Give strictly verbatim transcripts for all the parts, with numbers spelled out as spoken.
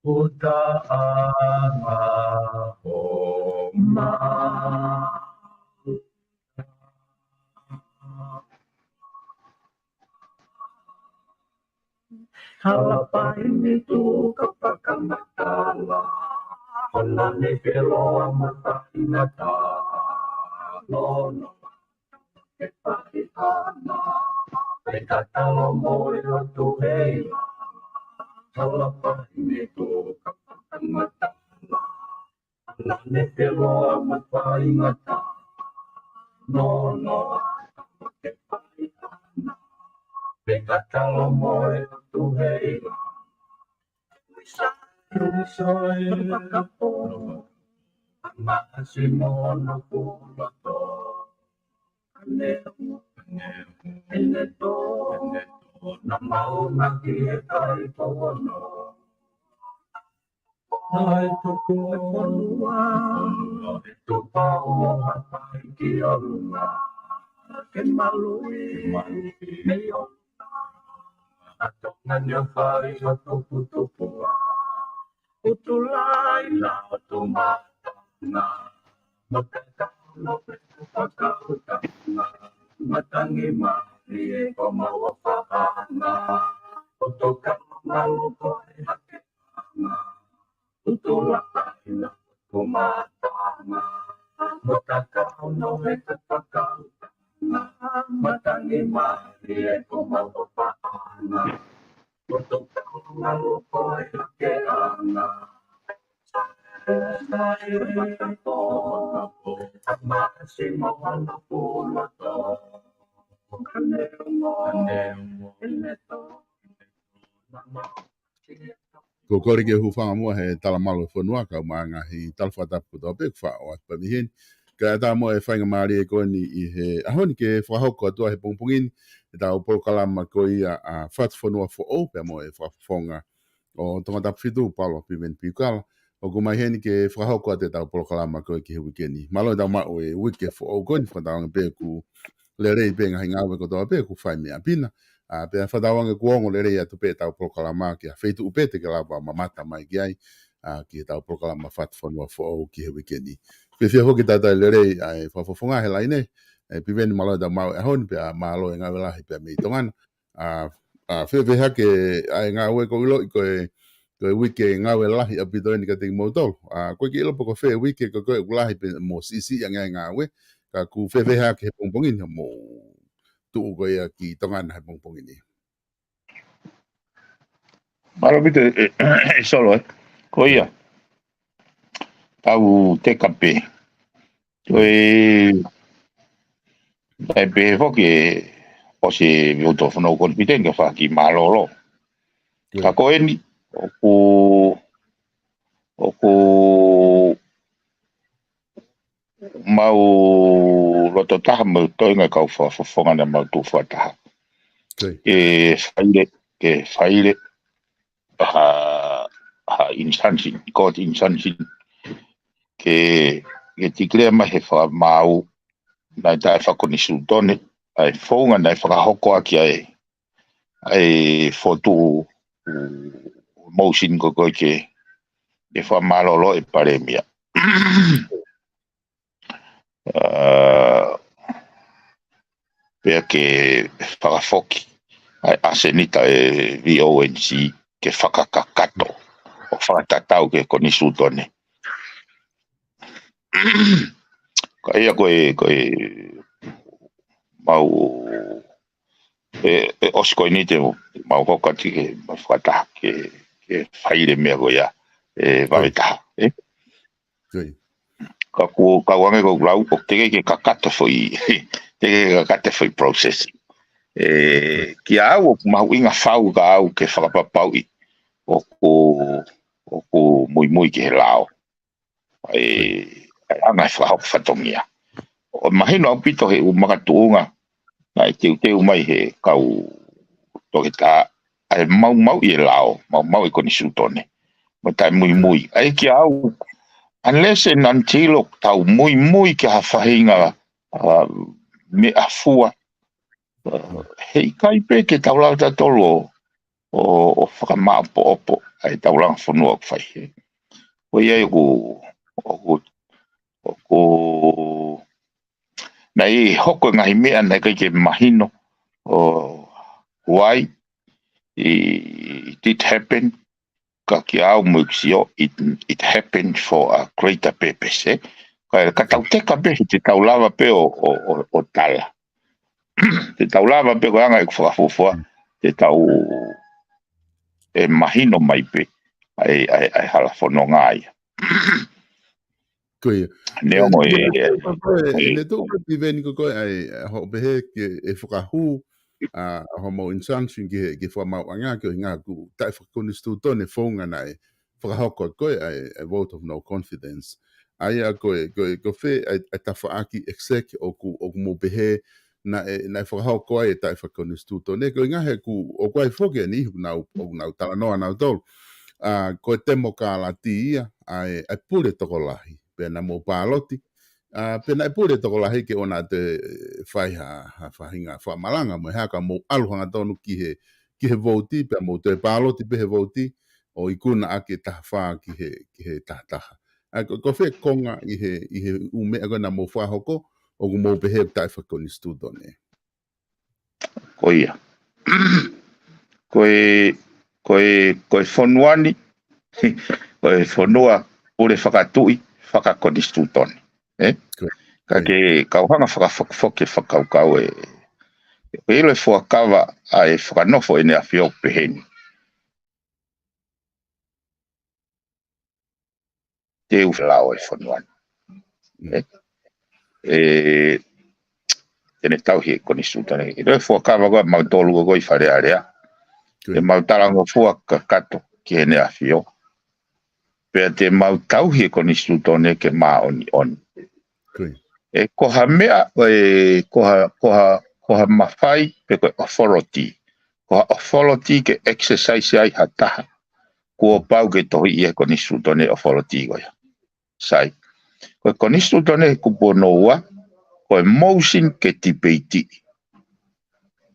Uta ama o ma. Hala paini tu ka pakamatala. Hala ne keloa matai mata. No, no. Ke pai ana. Pe ka talo mo e lotu hei. Hala paini tu ka pakamatala. Hala ne keloa matai mata. No, no. Ke pai ana. Pe ka talo mo e lotu hei. Ke malu i, malu i, mei o. Atonga ni a fai o tupu tupu a. Utulai na o tu mata na. Mata ka no pe tu pa ka uta na. Matangi mali e ko mau a pa na. O to ka malu ko e hake na. Utulai na o tu mata na. Mata ka no pe tu pa ka uta na. Matangi mali e ko mau a pa na. Ko e kole ke u hūfanga muʻa he talamalu e fonua, kau mai ngaahi tala fakatapu kotoa pē kuo faʻa ʻoatu pē mei heni. Kae ʻatā mo e faingamālie ko eni ʻi he ʻaho ni ke fakahoko atu ai he pongipongi ni ʻetau polokalama ko ia ʻa Fatufonua Foʻou, pea mo e fakafofonga ʻo Tongatapu fitu, Paula Piveni Piukala, ʻoku mai heni ke fakahoko atu ʻetau polokalama ko ē ki he uike ni. Mālō ʻetau maʻu e uike foʻou ko eni, fakatauange pē ʻoku lelei pē ngaahi ngāue kotoa pē ʻoku fai mei ʻapi na. ʻA, pea fakatauange kuo ongo lelei atu pē ʻetau polokalama ki ha feituʻu pē te ke lava mamata mai ki ai, ʻa, ki heʻetau polokalama Fatufonua Foʻou ki he uike ni. Fiefia foki ke tau tali lelei ʻa e fakafofonga he laine, ʻe Piveni, mālō ʻetau maʻu e ʻaho ni, pea mālō e ngāue lahi pea mei Tonga na. ʻA, ʻa, fēfē hake ʻa e ngāue? ʻOku ou ʻiloʻi ko e, ko e uike ngāue lahi ʻaupito eni kiate kimoutolu. ʻA, ʻoku ʻikai ke ʻilo pe ko fē uike ko ē ʻoku lahi pē mo siʻisiʻi ange ʻa e ngāue. Ka ʻoku fēfē hake he pongipongi ni hoʻomou tuʻu ko ia ki Tonga na he pongipongi ni? Mālō ʻaupito, ʻe, ʻe, ʻe Solo, ē. Ko ia. Tau teka pē. Ko e, ʻe pehē foki ʻe ʻosi e uto fono confident ke faki mālōlō. Ka ko eni, ʻoku, ʻoku mau loto taha mo e toenga kau fakafofonga naʻa mau tuʻu fakataha. Ke faile, ke faile, ha, ha injunction, court injunction, ke, ke tikilea mai he fakamaau, naʻe taʻefakakonisitūtone ʻa e founga naʻe fakahoko ʻaki ʻa e, ʻa e fotu, ʻū, motion ko ē ke, ke fakamālōlō e palēmia. ʻA, pea ke fakafoki ʻa e ʻasenita ʻe he V O N C ke fakakakato ʻo fakatatau ki he konisitūtone. Ka ia ko e, ko e mau, ʻe, ʻe ʻosi ko eni te mau hoko atu ke mau fakataha ke, ke faile meʻa ko ia ʻe vave taha, ē? Ka ʻoku, ka ʻoku ange ko e lau, ʻoku teʻeki ke kakato e foʻi, teʻeki ke kakato e foʻi process. ʻE, kia au ʻoku mahuʻinga fau ka au ke fakapapauʻi ʻoku, ʻoku muimui ki he lao ʻa e, ʻa e anga e fakahoko fatongia. ʻOku mahino ʻaupito he ʻū makatuʻunga naʻe teuteu mai he kau toketā, ʻa e maumauʻi e lao, maumauʻi e konisitūtone. mo taʻemuimui. ʻA ia kiate au, unless and until ʻoku tau muimui ki ha faʻahinga, ā, meʻafua, ā, heʻikai pē ke tau lava tautolu ʻo, ʻo, ʻo fakamāʻopoʻopo ʻa e taulanga fonua ʻoku fai hē. Ko ia ʻoku, ʻoku, ʻoku, naʻe hoko e ngaahi meʻa naʻe ʻikai ke mahino ʻo, why it, it did happen, ka kiate au mo ʻeku sio, it, it happened for a greater purpose, ē? Ka, ka tau teka pē, te tau lava pē ʻo, ʻo, ʻo, ʻo tala. Te tau lava pē ko e anga ʻeku fakafuofua, te tau ʻe mahino mai pē ʻa e, ʻa e, ʻa e hala fononga ia. Ko ia. Neongo e, e, e, e, ne tuʻu ko e piveni ko koe ʻa e, ʻa hoʻo pehē ke ʻe fakahū, ʻa, ʻa hoʻomou injunction ki he, ki he fakamaauʻanga ko e ʻuhinga ʻoku taʻefakakonisitūtone e founga naʻe fakahoko ko ē ʻa e, ʻa e vote of no confidence. ʻA ia ko e, ko e, ko fē ʻa e, ʻa e tafaʻaki exact ʻoku, ʻoku mou pehē naʻe, naʻe fakahoko ai e taʻefakakonisitūtone, ko e ʻuhinga he ʻoku, ʻoku ʻi ai foki e niʻihi ʻoku nau, ʻoku nau talanoa nautolu. ʻA, ko e temokālati ia, ʻa e, ʻa e pule tokolahi, pea naʻa mou pāloti, ʻa, pea naʻe pule tokolahi ke ʻoua naʻa toe fai ha, ha faʻahinga fakamalanga mo e hā ka mou ʻalu hangatonu ki he, ki he vouti, pea mou toe pāloti pē he vouti, ʻo ikuna ʻaki e taha fā ki he, ki he taha taha. ʻA, ko, ko fē konga ʻi he, ʻi he ʻū meʻa ko ē naʻa mou fakahoko, ʻoku mou pehē ʻoku taʻefakakonisitūtone? Ko ia. Ko e, ko e, ko e fonua ni, ko e fonua pule fakatuʻi, fakakonisitūtone. Ē? Ko ia. Ka ke kau hanga fakafokifoki e fakakaukau ē, ʻe ʻilo e fuakava ʻa e fakanofo ʻEne ʻAfio pehē ni. Te u felao e fonua ni. Mm. Ē? Ē, te ne tauhi e konisitūtone. ʻIlo e fuakava ko ē ʻa mautolu ko ē ʻi Fale Alea. Ko ia. Te mau talangofua kakato ki Heʻene ʻAfio. Pea te mau tauhi e konisitūtone ke māʻoniʻoni. Ko ia. Ē, ko ha meʻa, ē, ko ha, ko ha, ko ha mafai, pe ko e authority. Ko ha authority ke exercise ai ha taha. Kuo pau ke tohiʻi ʻe he konisitūtone e authority ko ia. Sai. Ko e konisitūtone kupu hono ua, ko e motion ke tipeitiʻi.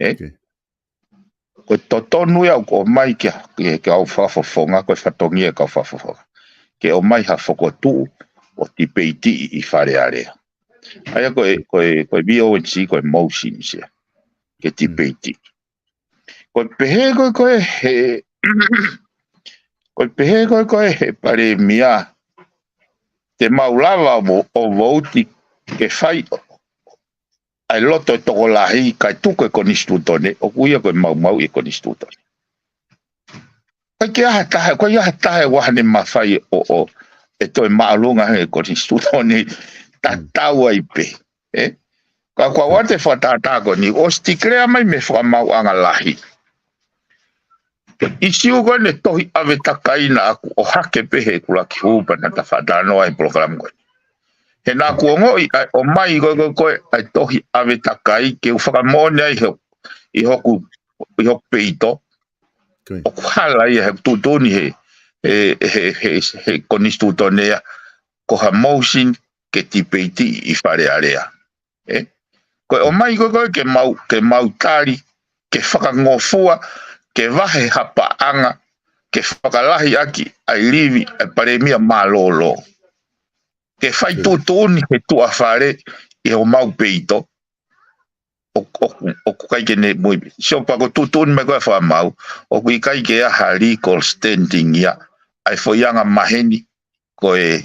Ē? Ko ia. Ko e totonu ia ʻoku ʻomai ki he, ki he kau fakafofonga, ko e fatongia e kau fakafofonga. Ke ʻomai ha fokotuʻu ʻo tipeitiʻi ʻi Fale Alea. ʻA ia ko e, ko e, ko e V O N C, ko e motion ia. Ke tipeitiʻi. Ko e pehē ko ē ko ē he, ko e pehē ko ē ko ē he palēmia, te mau lava ʻo, ʻo vouti ke fai ʻa e loto e tokolahi kae tuku e konisitūtone, ʻoku ʻi ai ko e maumauʻi e konisitūtone. ʻIkai ke ʻi ai ha taha, ʻikai ke ʻi ai ha taha ʻe ʻi ai hano mafai ʻo, ʻo, ʻe toe māʻolunga he konisitūtone, tatau ai pē. Ē? Ka ko au ʻa e fakatātā ko eni, ʻosi tikilea mai mei he Fakamaauʻanga Lahi. Ko e ʻīsiu ko eni e tohi ʻave takai naʻa ku ʻohake pē he kulaki hū pea naʻa ta fakatalanoa he polokalama ko eni. He naʻa ku ongoʻi ʻa e ʻomai ko ē, ko ē, ko ē, ʻa e tohi ʻave takai ke u fakamoʻoni ai he, ʻi hoku, ʻi hoku peito. Ko ia. ʻOku hala ia he tuʻutuʻuni he, he, he, he, he konisitūtone ia ko ha motion ke tipeitiʻi ʻi Fale Alea. Ē? Ko e ʻomai ko ē ko ē ke mau, ke mau tali, ke fakangofua, ke vahe ha paʻanga, ke fakalahi ʻaki ʻa e livi ʻa e palēmia mālōlō. Ke fai tuʻutuʻuni he tuʻa fale ʻi homau peito, ʻo, ʻo, ʻoku ʻikai ke ne muimui. Sio pea ko e tuʻutuʻuni mai ko ē ʻa e Fakamaau, ʻoku ʻikai ke ʻi ai ha legal standing ia, ʻa e foʻi anga maheni, ko e,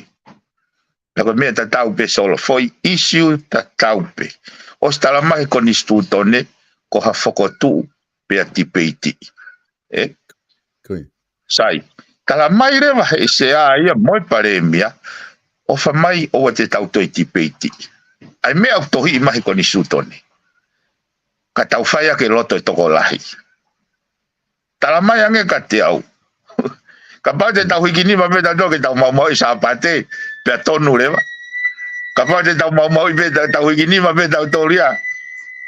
pea ko e meʻa tatau pē Solo, foʻi ʻīsiu tatau pē. ʻOsi tala mai he konisitūtone, ko ha fokotuʻu pea tipeitiʻi. Ē? Ko ia. Sai. Tala mai leva he sea ia mo e palēmia, ʻofa mai ʻoua te tau toe tipeitiʻi. ʻA e meʻa ʻoku tohiʻi mai he konisitūtone. Ka tau fai ʻaki e loto e tokolahi. Tala mai ange kiate au. Kapau te tau hiki nima pē tautolu ke tau maumauʻi Sāpate, pea tonu leva. Kapau te tau maumauʻi pē, tau, tau hiki nima pē tautolu ia.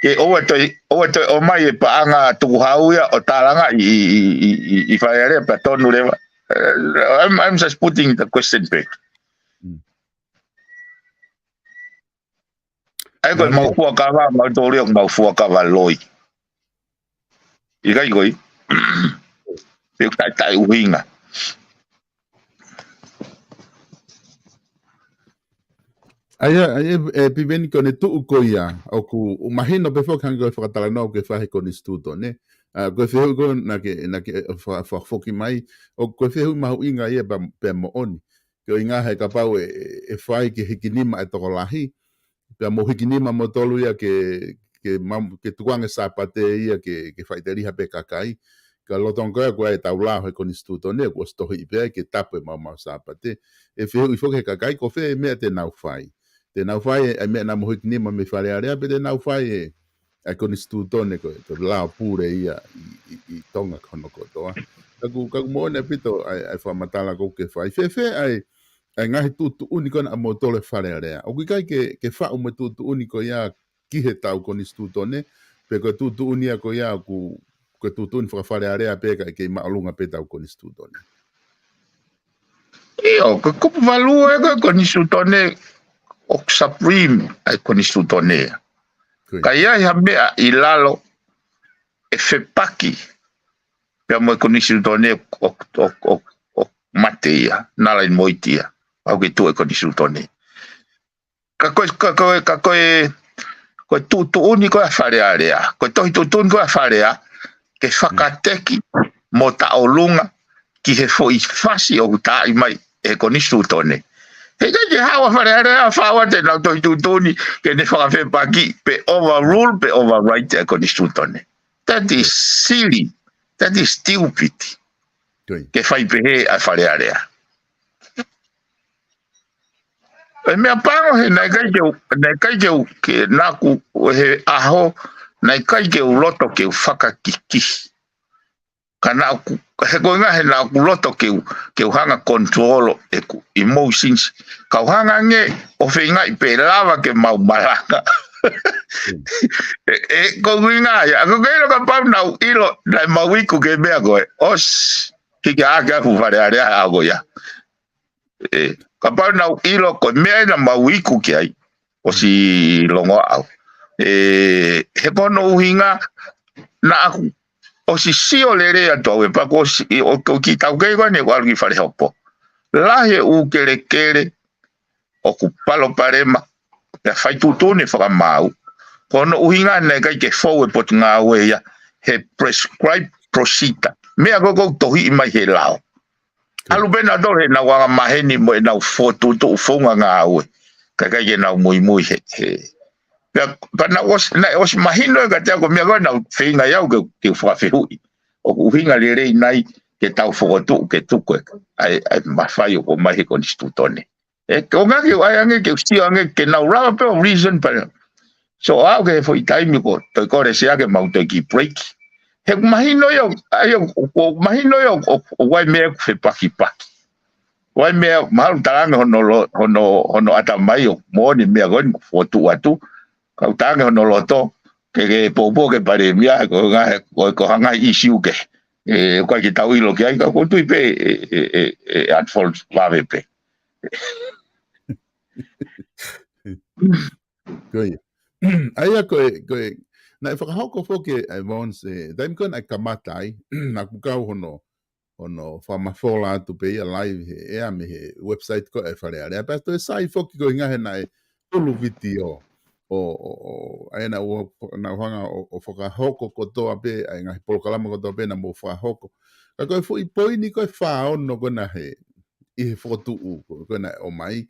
Ke ʻoua toe, ʻoua toe ʻomai e paʻanga tukuhau ia ʻo tālanga ʻi, ʻi, ʻi, ʻi, ʻi Fale Alea pea tonu leva. Uh, I'm, I'm just putting the question back. Mm. ʻA ia ko e mau fuakava, mau tōlia, mau fuakava loi. ʻIkai ko ē. Pe ʻoku taʻetaʻeʻuhinga. ʻA ia, ʻa ia, ʻe, Piveni, ko ʻene tuʻu ko ia, ʻoku mahino pē foki hangē ko e fakatalanoa ʻoku ke fai he konisitūtone. ʻA, ko e fehuʻi ko ē naʻa ke, naʻa ke, fa-, fa-, foki mai, ʻoku ko e fehuʻi mahuʻinga ia pea, pea moʻoni. Ko e ʻuhinga he kapau ʻe, ʻe fai ke hikinima e tokolahi, pea mou hikinima moutolu ia ke, ke mam-, ke tukuange Sāpate ia ke, ke faʻiteliha pē kakai. Ka lolotonga ko ē ʻoku ʻi ai ʻetau lao he konisitūtone, kuo ʻosi tohiʻi pē ai ke tapu e maumau Sāpate. ʻE fehuʻi foki he kakai, ko fē meʻa te nau fai. Te nau fai e, e meʻa naʻa mou hikinima mei Fale Alea, pe te nau fai e, e konisitūtone ko e, ko e lao pule ia ʻi, ʻi, ʻi Tonga ko hono kotoa. Ka ʻoku, ka ʻoku moʻoni ʻaupito ʻa e, ʻa e fakamatala ʻoku ke fai. Fēfē ʻa e, ʻa e ngaahi tuʻutuʻuni ko ena ʻa moutolu ʻi Fale Alea. ʻOku ʻikai ke, ke faʻu mo e tuʻutuʻuni ko ia ki heʻetau konisitūtone, pe ko e tuʻutuʻuni ia ko ia ʻoku, ko e tuʻutuʻuni faka-Fale Alea pē kae kei māʻolunga pē ʻetau konisitūtone. ʻIo, ko e kupu valu ē ko e konisitūtone ʻoku supreme ʻa e konisitūtone. Ko ia. Ka ʻi ai ha meʻa ʻi lalo ʻe fepaki pea mo e konisitūtone ʻoku, ʻoku, ʻoku, ʻoku mate ia, nala in moiti ia. Pau ke tuʻu e konisitūtone. Ka ko e, ka ko e, ka ko e, ko e tuʻutuʻuni ko ē ʻa Fale Alea. Ko e tohi tuʻutuʻuni ko ē ʻa Fale Alea, ke fakateki mo taʻolunga ki he foʻi fasi ʻoku taaʻi mai ʻe he konisitūtone. Heʻikai ke haʻu ʻa Fale Alea ʻo faʻu ʻenau tohi tuʻutuʻuni ke ne fakafepaki pe overrule pe override e konisitūtone. That is silly. That is stupid. Ko ia. Ke fai pehē ʻa Fale Alea. ʻE meʻapango he naʻe ʻikai ke u, naʻe ʻikai ke u, ke naʻa ku, he ʻaho, naʻe ʻikai ke u loto ke u fakakikihi. Ka naʻa ku, he ko e ʻuhinga he naʻa ku loto ke u, ke u hanga control ʻeku emotions. Ka u hanga ange ʻo feingaʻi pe lava ke mau malanga. ʻE, ʻe, ko e ʻuhinga ia, ʻa ko ke ʻilo kapau naʻa ku ʻilo, naʻe mau iku ki he meʻa ko ē. ʻOsi, hiki hake ʻa e fuʻu Fale Alea ʻa ko ia. ʻE, kapau naʻa ku ʻilo ko e meʻa ia naʻa mau iku ki ai, ʻosi longoaʻa au. ʻE, he ko hono ʻuhinga, naʻa ku ʻosi sio lelei atu au ē, pea kuo ʻosi, ʻo, ʻo kiʻi taukei ko eni ʻoku ʻalu ki fale hopo. Lahi e ʻū kelekele ʻoku palopalema, pea fai tuʻutuʻuni fakamaau. Ko hono ʻuhinga naʻe ʻikai ke fou e potungāue ia he prescribed procedure. Meʻa ko ē ʻoku tohiʻi mai he lao. ʻAlu pē nautolu heʻenau angamaheni mo ʻenau fokotuʻutuʻu founga ngāue. Kae ʻikai ke nau muimui he, he. Pea, pea naʻe ʻosi, naʻe ʻosi mahino ē kiate au ko e meʻa ko ē naʻa ku feinga ai au ke, ke fakafehuʻi. ʻOku ʻuhinga lelei nai ke tau fokotuʻu ke tuku e, ʻa e, ʻa e mafai ʻoku ʻomai he konisitūtone. ʻE, ko e ʻuhinga ke u ʻai ange, ke u sio ange, ke nau lava pē ʻo reason pē. So, aʻu ki he foʻi taimi ko, toe kole Sea ke mau toe kiʻi break. He ʻoku mahino ia, ʻa ia, ʻoku, ʻoku mahino ia, ʻoku, ʻoku ʻi ai e meʻa ʻoku fepakipaki. ʻI ai e meʻa, mahalo talaange hono lo-, hono, hono ʻatamai ʻoku moʻoni e meʻa ko eni ʻoku fokotuʻu atu. Ka u talaange hono loto, ke, ke poupou ki he palēmia, ko e ngaahi, ko, ko e ngaahi ʻīsiu kehe. ʻE, ʻoku ʻikai ke tau ʻilo ki ai, ka ʻoku ou tui pē, ʻe, ʻe, ʻe, ʻe unfold vave pē. Ko ia. ʻA ia ko e, ko e, naʻe fakahoko foki ʻe Evans, ʻe, taimi ko ē naʻe kamata ai, naʻa ku kau hono, hono fakamafola atu pē ia live he ʻea mei he website ko ē ʻa e Fale Alea. Pea toe sai foki ko e ʻuhinga he naʻe tolu vitiō. ʻO, ʻo, ʻo, ʻa ia naʻa ku, naʻa ku hanga ʻo, ʻo fakahoko kotoa pē, ʻa e ngaahi polokalama kotoa pē naʻa mou fakahoko. Ka ko e foʻi poini ko e fā ono ko ena he, ʻi he fokotuʻu, ko, ko ena ʻomai.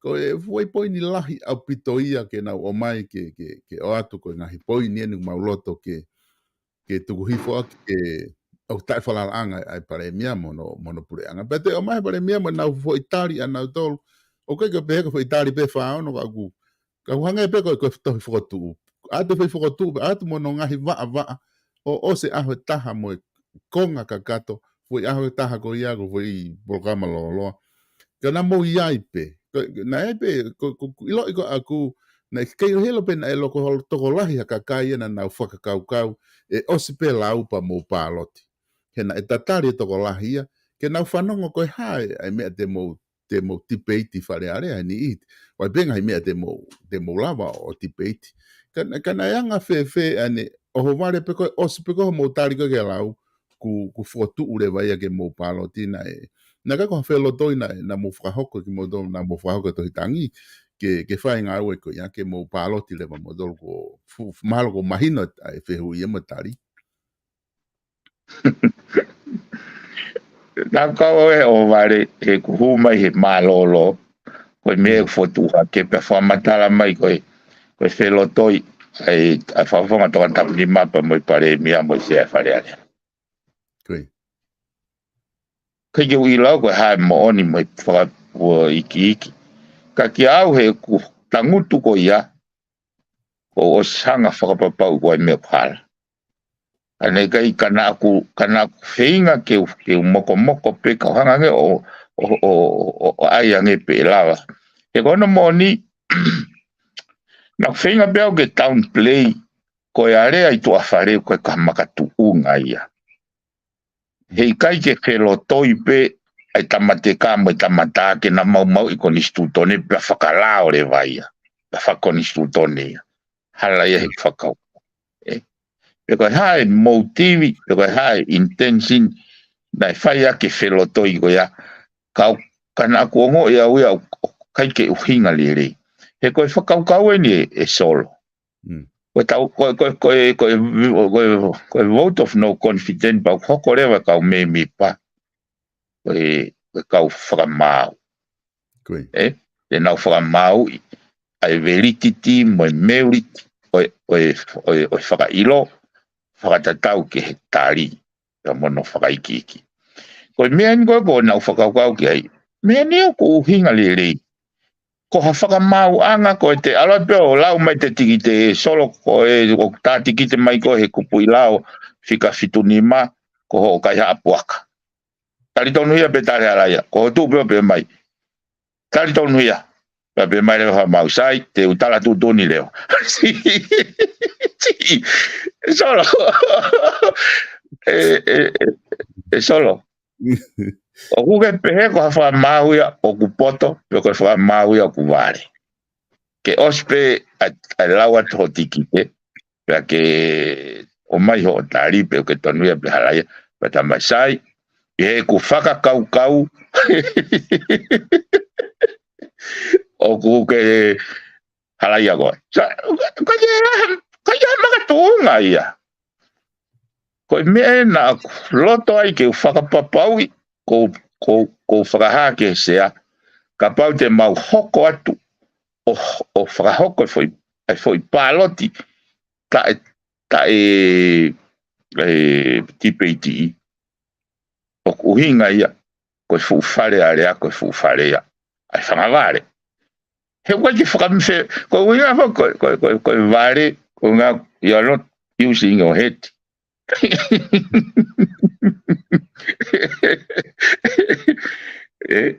Ko e foʻi poini lahi ʻaupito ia ke nau ʻomai ke, ke, ke ʻoatu ko e ngaahi poini eni ʻoku mau loto ke, ke tuku hifo ʻaki ke ʻoku taʻefalalaʻanga ʻa e palēmia mo hono, mo hono puleʻanga. Pea toe ʻomai he palēmia mo ʻenau foʻi tali ʻanautolu. ʻOku ʻikai ke pehē ko e foʻi tali pē fā ono ka ʻoku, ka ʻoku hangē pē ko e, ko e tohi fokotuʻu. ʻAtu e foʻi fokotuʻu, ʻatu mo hono ngaahi vaʻavaʻa. ʻO, ʻosi e ʻaho ʻe taha mo e konga kakato, foʻi ʻaho ʻe taha ko ia, ko e foʻi polokalama lōloa. Ka naʻa mou ʻi ai pē. Ko, naʻe pē, ko, ko, ko ʻiloʻi ko ʻaku, naʻe kei helo pē naʻe loko holo tokolahi ha kakai ia naʻa nau fakakaukau, ʻe ʻosi pē lau pea mou pāloti. He naʻe tatali e tokolahi ia, ke nau fanongo ko e hā ʻa e meʻa te mou, te mou tipeiti Fale Alea he niʻihi. ʻOku ʻi ai pē ngaahi meʻa te mou, te mou lava ʻo tipeiti. Ka, ka naʻe anga fēfē ʻanai ʻohovale pe ko e ʻosi pe ko hoʻomou tali ko ē ki he lau, kuo, kuo fokotuʻu leva ia ke mou pāloti naʻe. Naʻe ʻikai ko ha felotoi naʻe, naʻa mou fakahoko kimoutolu, naʻa mou fakahoko e tohi tangi, ke, ke fai e ngāue ko ia, ke mou pāloti leva moutolu kuo fu-, fu-, mahalo kuo mahino ʻa e fehuʻi ia mo e tali. Naʻa ku kau ʻo ʻohovale he kuo hū mai he mālōlō, ko e meʻa ʻoku fokotuʻu hake pea fakamatala mai ko e, ko e felotoi, ʻa e, ʻa e Fakafofonga Tokoni Tapu Nima pea mo e Palēmia mo e Sea ʻo e Fale Alea. Ko ia. ʻIkai ke u ʻilo au ko e hā e moʻoni mo e faka-, ʻo ikiiki. Ka kiate au he ʻoku tangutu ko ia, kuo u ʻosi hanga ʻo fakapapauʻi ko e meʻa ʻoku hala. ʻAnai ʻikai ka naʻa ku, ka naʻa ku feinga ke u, ke u mokomoko pē kau hanga ange ʻo, ʻo, ʻo, ʻo, ʻo ʻai ange pē ʻe lava. He ko hono moʻoni, naʻa ku feinga pē au ke downplay, ko e alea ʻi tuʻa Fale ko e ka makatuʻunga ia. He ʻikai ke felotoi pē ʻa e tama teka mo e tama tā ke na maumauʻi konisitūtone pea fakalao leva ia, pea fakakonisitūtone ia. Hala ia he fakau. ʻE. Pe ko e hā e motive, pe ko e hā e intention, naʻe fai ʻaki e felotoi ko ia, kau, ka naʻa ku ongoʻi au ia ʻoku ʻikai ke ʻuhinga lelei. He ko e fakakaukau eni ʻe, ʻe Solo. Mm. Ko e tau, ko e, ko e, ko e, ko e, ko e, ko e vote of no confidence pea ʻoku hoko leva kau mēmipa. Ko e, ko e kau fakamaau. Ko ia. ʻE, te nau fakamaauʻi ʻa e validity mo e merit ʻo e, ʻo e, ʻo e, ʻo e fakaʻilo, fakatatau ki he tali, pea mo hono fakaikiiki. Ko e meʻa eni ko ē ʻoku ou fakakaukau ki ai. Meʻa eni ʻoku ʻuhinga lelei. Ko ha fakamaauʻanga ko e te ʻalu pē ʻo lau mai e tikite ʻe Solo ko e ʻoku tā tikite mai ko ē he kupuʻi lao fika fitu nima ko hoʻo kaihaʻa puaka. Tali tonuhia pe tali halaia. Ko hoʻo tuʻu pē ʻo pehē mai. Tali tonuhia. Pea pehē mai leva ʻe he fakamaau, sai, te u tala tuʻutuʻuni leva. ʻE Solo. ʻE, ʻe, ʻe, ʻe Solo. ʻOku ke pehē ko ha fakamaau ia ʻoku poto, pe ko e fakamaau ia ʻoku vale. Ke ʻosi pē ʻa, ʻa e lau atu hoʻo tikite, pea ke ʻomai hoʻo tali pe ʻoku ke tonuhia pe halaia, pea tā mai, sai, ʻi heʻeku fakakaukau, ʻoku ke halaia koe. Sa, ka ia, ka ia makatuʻunga ia. Ko e meʻa ē naʻa ku loto ai ke u fakapapauʻi, ko, ko, ko u fakahā ki he sea, kapau te mau hoko atu, ʻo, ʻo fakahoko e foʻi, e foʻi pāloti, taʻe, taʻe, ʻe, tipeiti, ʻoku ʻuhinga ia, ko e fuʻu Fale Alea, ko e fuʻu Fale ia ʻa e fanga vale. He ʻoku ʻikai ke fakamife, ko e ʻuhinga foki, ko, ko, ko, ko e vale, ko e ʻuhinga, you are not using your head. ʻE,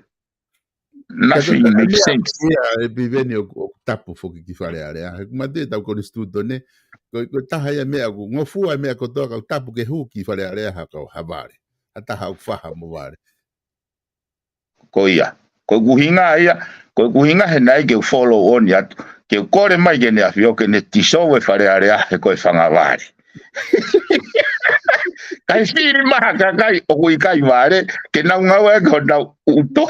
nothing makes sense. Ia, ʻe Piveni ʻoku, ʻoku tapu foki ki Fale Alea. He ʻoku mate tau konisitūtone, ko, ko e taha ia meʻa ʻoku ngofua e meʻa kotoa ka ʻoku tapu ke hū ki Fale Alea ha kau ha vale. Ha taha ʻoku faha mo vale. Ko ia. Ko ʻeku ʻuhinga ia, ko ʻeku ʻuhinga he naʻe ke u follow on atu. Ke u kole mai ke ne ʻafio ke ne tiso e Fale Alea he ko e fanga vale. Kae fili mai ha kakai ʻoku ʻikai vale, ke nau ngāueʻaki honau ʻuto.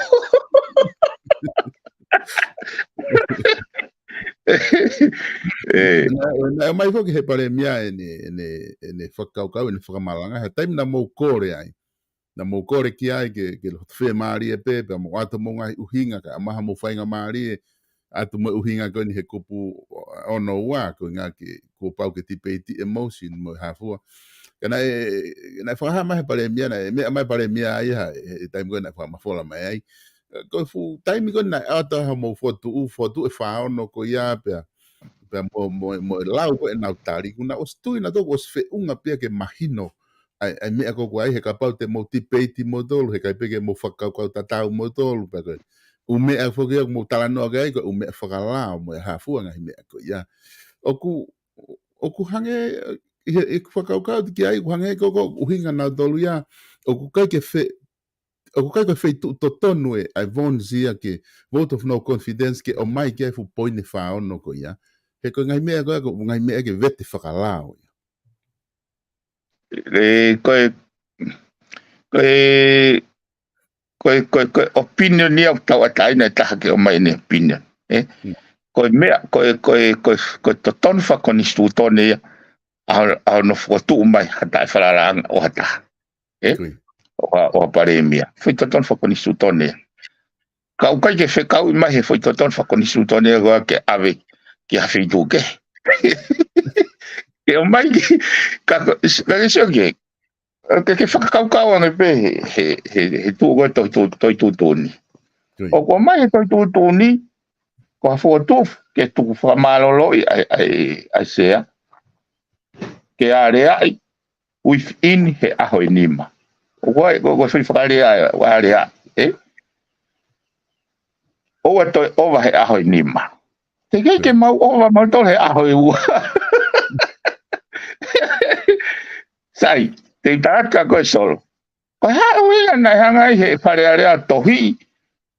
ʻE. Naʻe, naʻe ʻomai foki he Palēmia ʻene, ʻene, ʻene fakakaukau, ʻene fakamalanga, he taimi naʻa mou kole ai. Naʻa mou kole ki ai ke, ke loto fiemālie pē, pea mou ʻoatu homou ngaahi ʻuhinga, kae ʻoua naʻa mou faingamālie, ʻoatu mo e ʻuhinga ko eni he kupu ono ua, ko e ʻuhinga ke, kuo pau ke tipeiti e motion mo e hā fua. Ka naʻe, naʻe fakahā mai he Palēmia, naʻe meʻa mai Palēmia ai ha, he, he taimi ko ē naʻe fakamafola mai ai. Ko e fuʻu taimi ko ē naʻe ʻoatu ai hoʻomou fokotuʻu, fokotuʻu e fā ono ko ia pea, pea mo, mo, mo e lau ko ē ʻenau tali, kuo nau ʻosi tui nautolu kuo ʻosi feʻunga pē ia ke mahino ʻa e, ʻa e meʻa ko ē ʻoku ʻi ai, he kapau te mou tipeiti moutolu, he ʻikai pē ke mou fakakaukau tatau moutolu, pea ko e ʻū meʻa foki ia ʻoku mou talanoa ki ai, ko e ʻū meʻa fakalao mo e hā fua ngaahi meʻa ko ia. ʻOku, ʻoku hangē, ʻi he, ʻeku fakakaukau ki ai, ʻoku hangē ko e, ko e ʻuhinga nautolu ia, ʻoku ʻikai ke fe-, ʻoku ʻikai ko e feituʻu totonu ē ʻa e Vons ia ke vote of no confidence ke ʻomai ki ai e fuʻu poini ʻe fā ono ko ia. He ko e ngaahi meʻa ko ia, ko e ngaahi meʻa ke vete fakalao ia. E, ko e, ko e, ko e, ko e, ko e opinion ia ʻoku tauʻatāina e taha ke ʻomai ʻene opinion. E? Mm. Ko e meʻa, ko e, ko e, ko e, ko e totonu fakakonisitūtone ia, ʻa, ʻa hono fokotuʻu mai ha taʻefalalaʻanga ʻo ha taha. E? Ko ia. ʻO ha, ʻo ha palēmia. Foʻi totonu fakakonisitūtone ia. Ka ʻoku ʻikai ke fekauʻi mai he foʻi totonu fakakonisitūtone ia ko ia ke ʻave ki ha feituʻu kehe. Ke ʻomai ki, ka, ka ke sio ki, ke, ke fakakaukau ange pē he, he, he, he tuʻu ko e tohi tu-, tohi tuʻutuʻuni. Ko ia. ʻOku ʻomai he tohi tuʻutuʻuni, ko ha fokotuʻu ke tuku fakamālōlōʻi ʻa e, ʻa e, ʻa e sea. Ke aleaʻi, within he ʻaho ʻe nima. ʻOku ʻi ai, ko, ko e foʻi fakalea, ʻa e aleaʻi, e? ʻOua toe ʻova he ʻaho ʻe nima. Teʻeki ai ke mau ʻova mautolu he ʻaho ʻe ua. Sai, te u tala atu kia koe Solo. Ko e hā e ʻuhinga naʻe hanga ai he Fale Alea tohi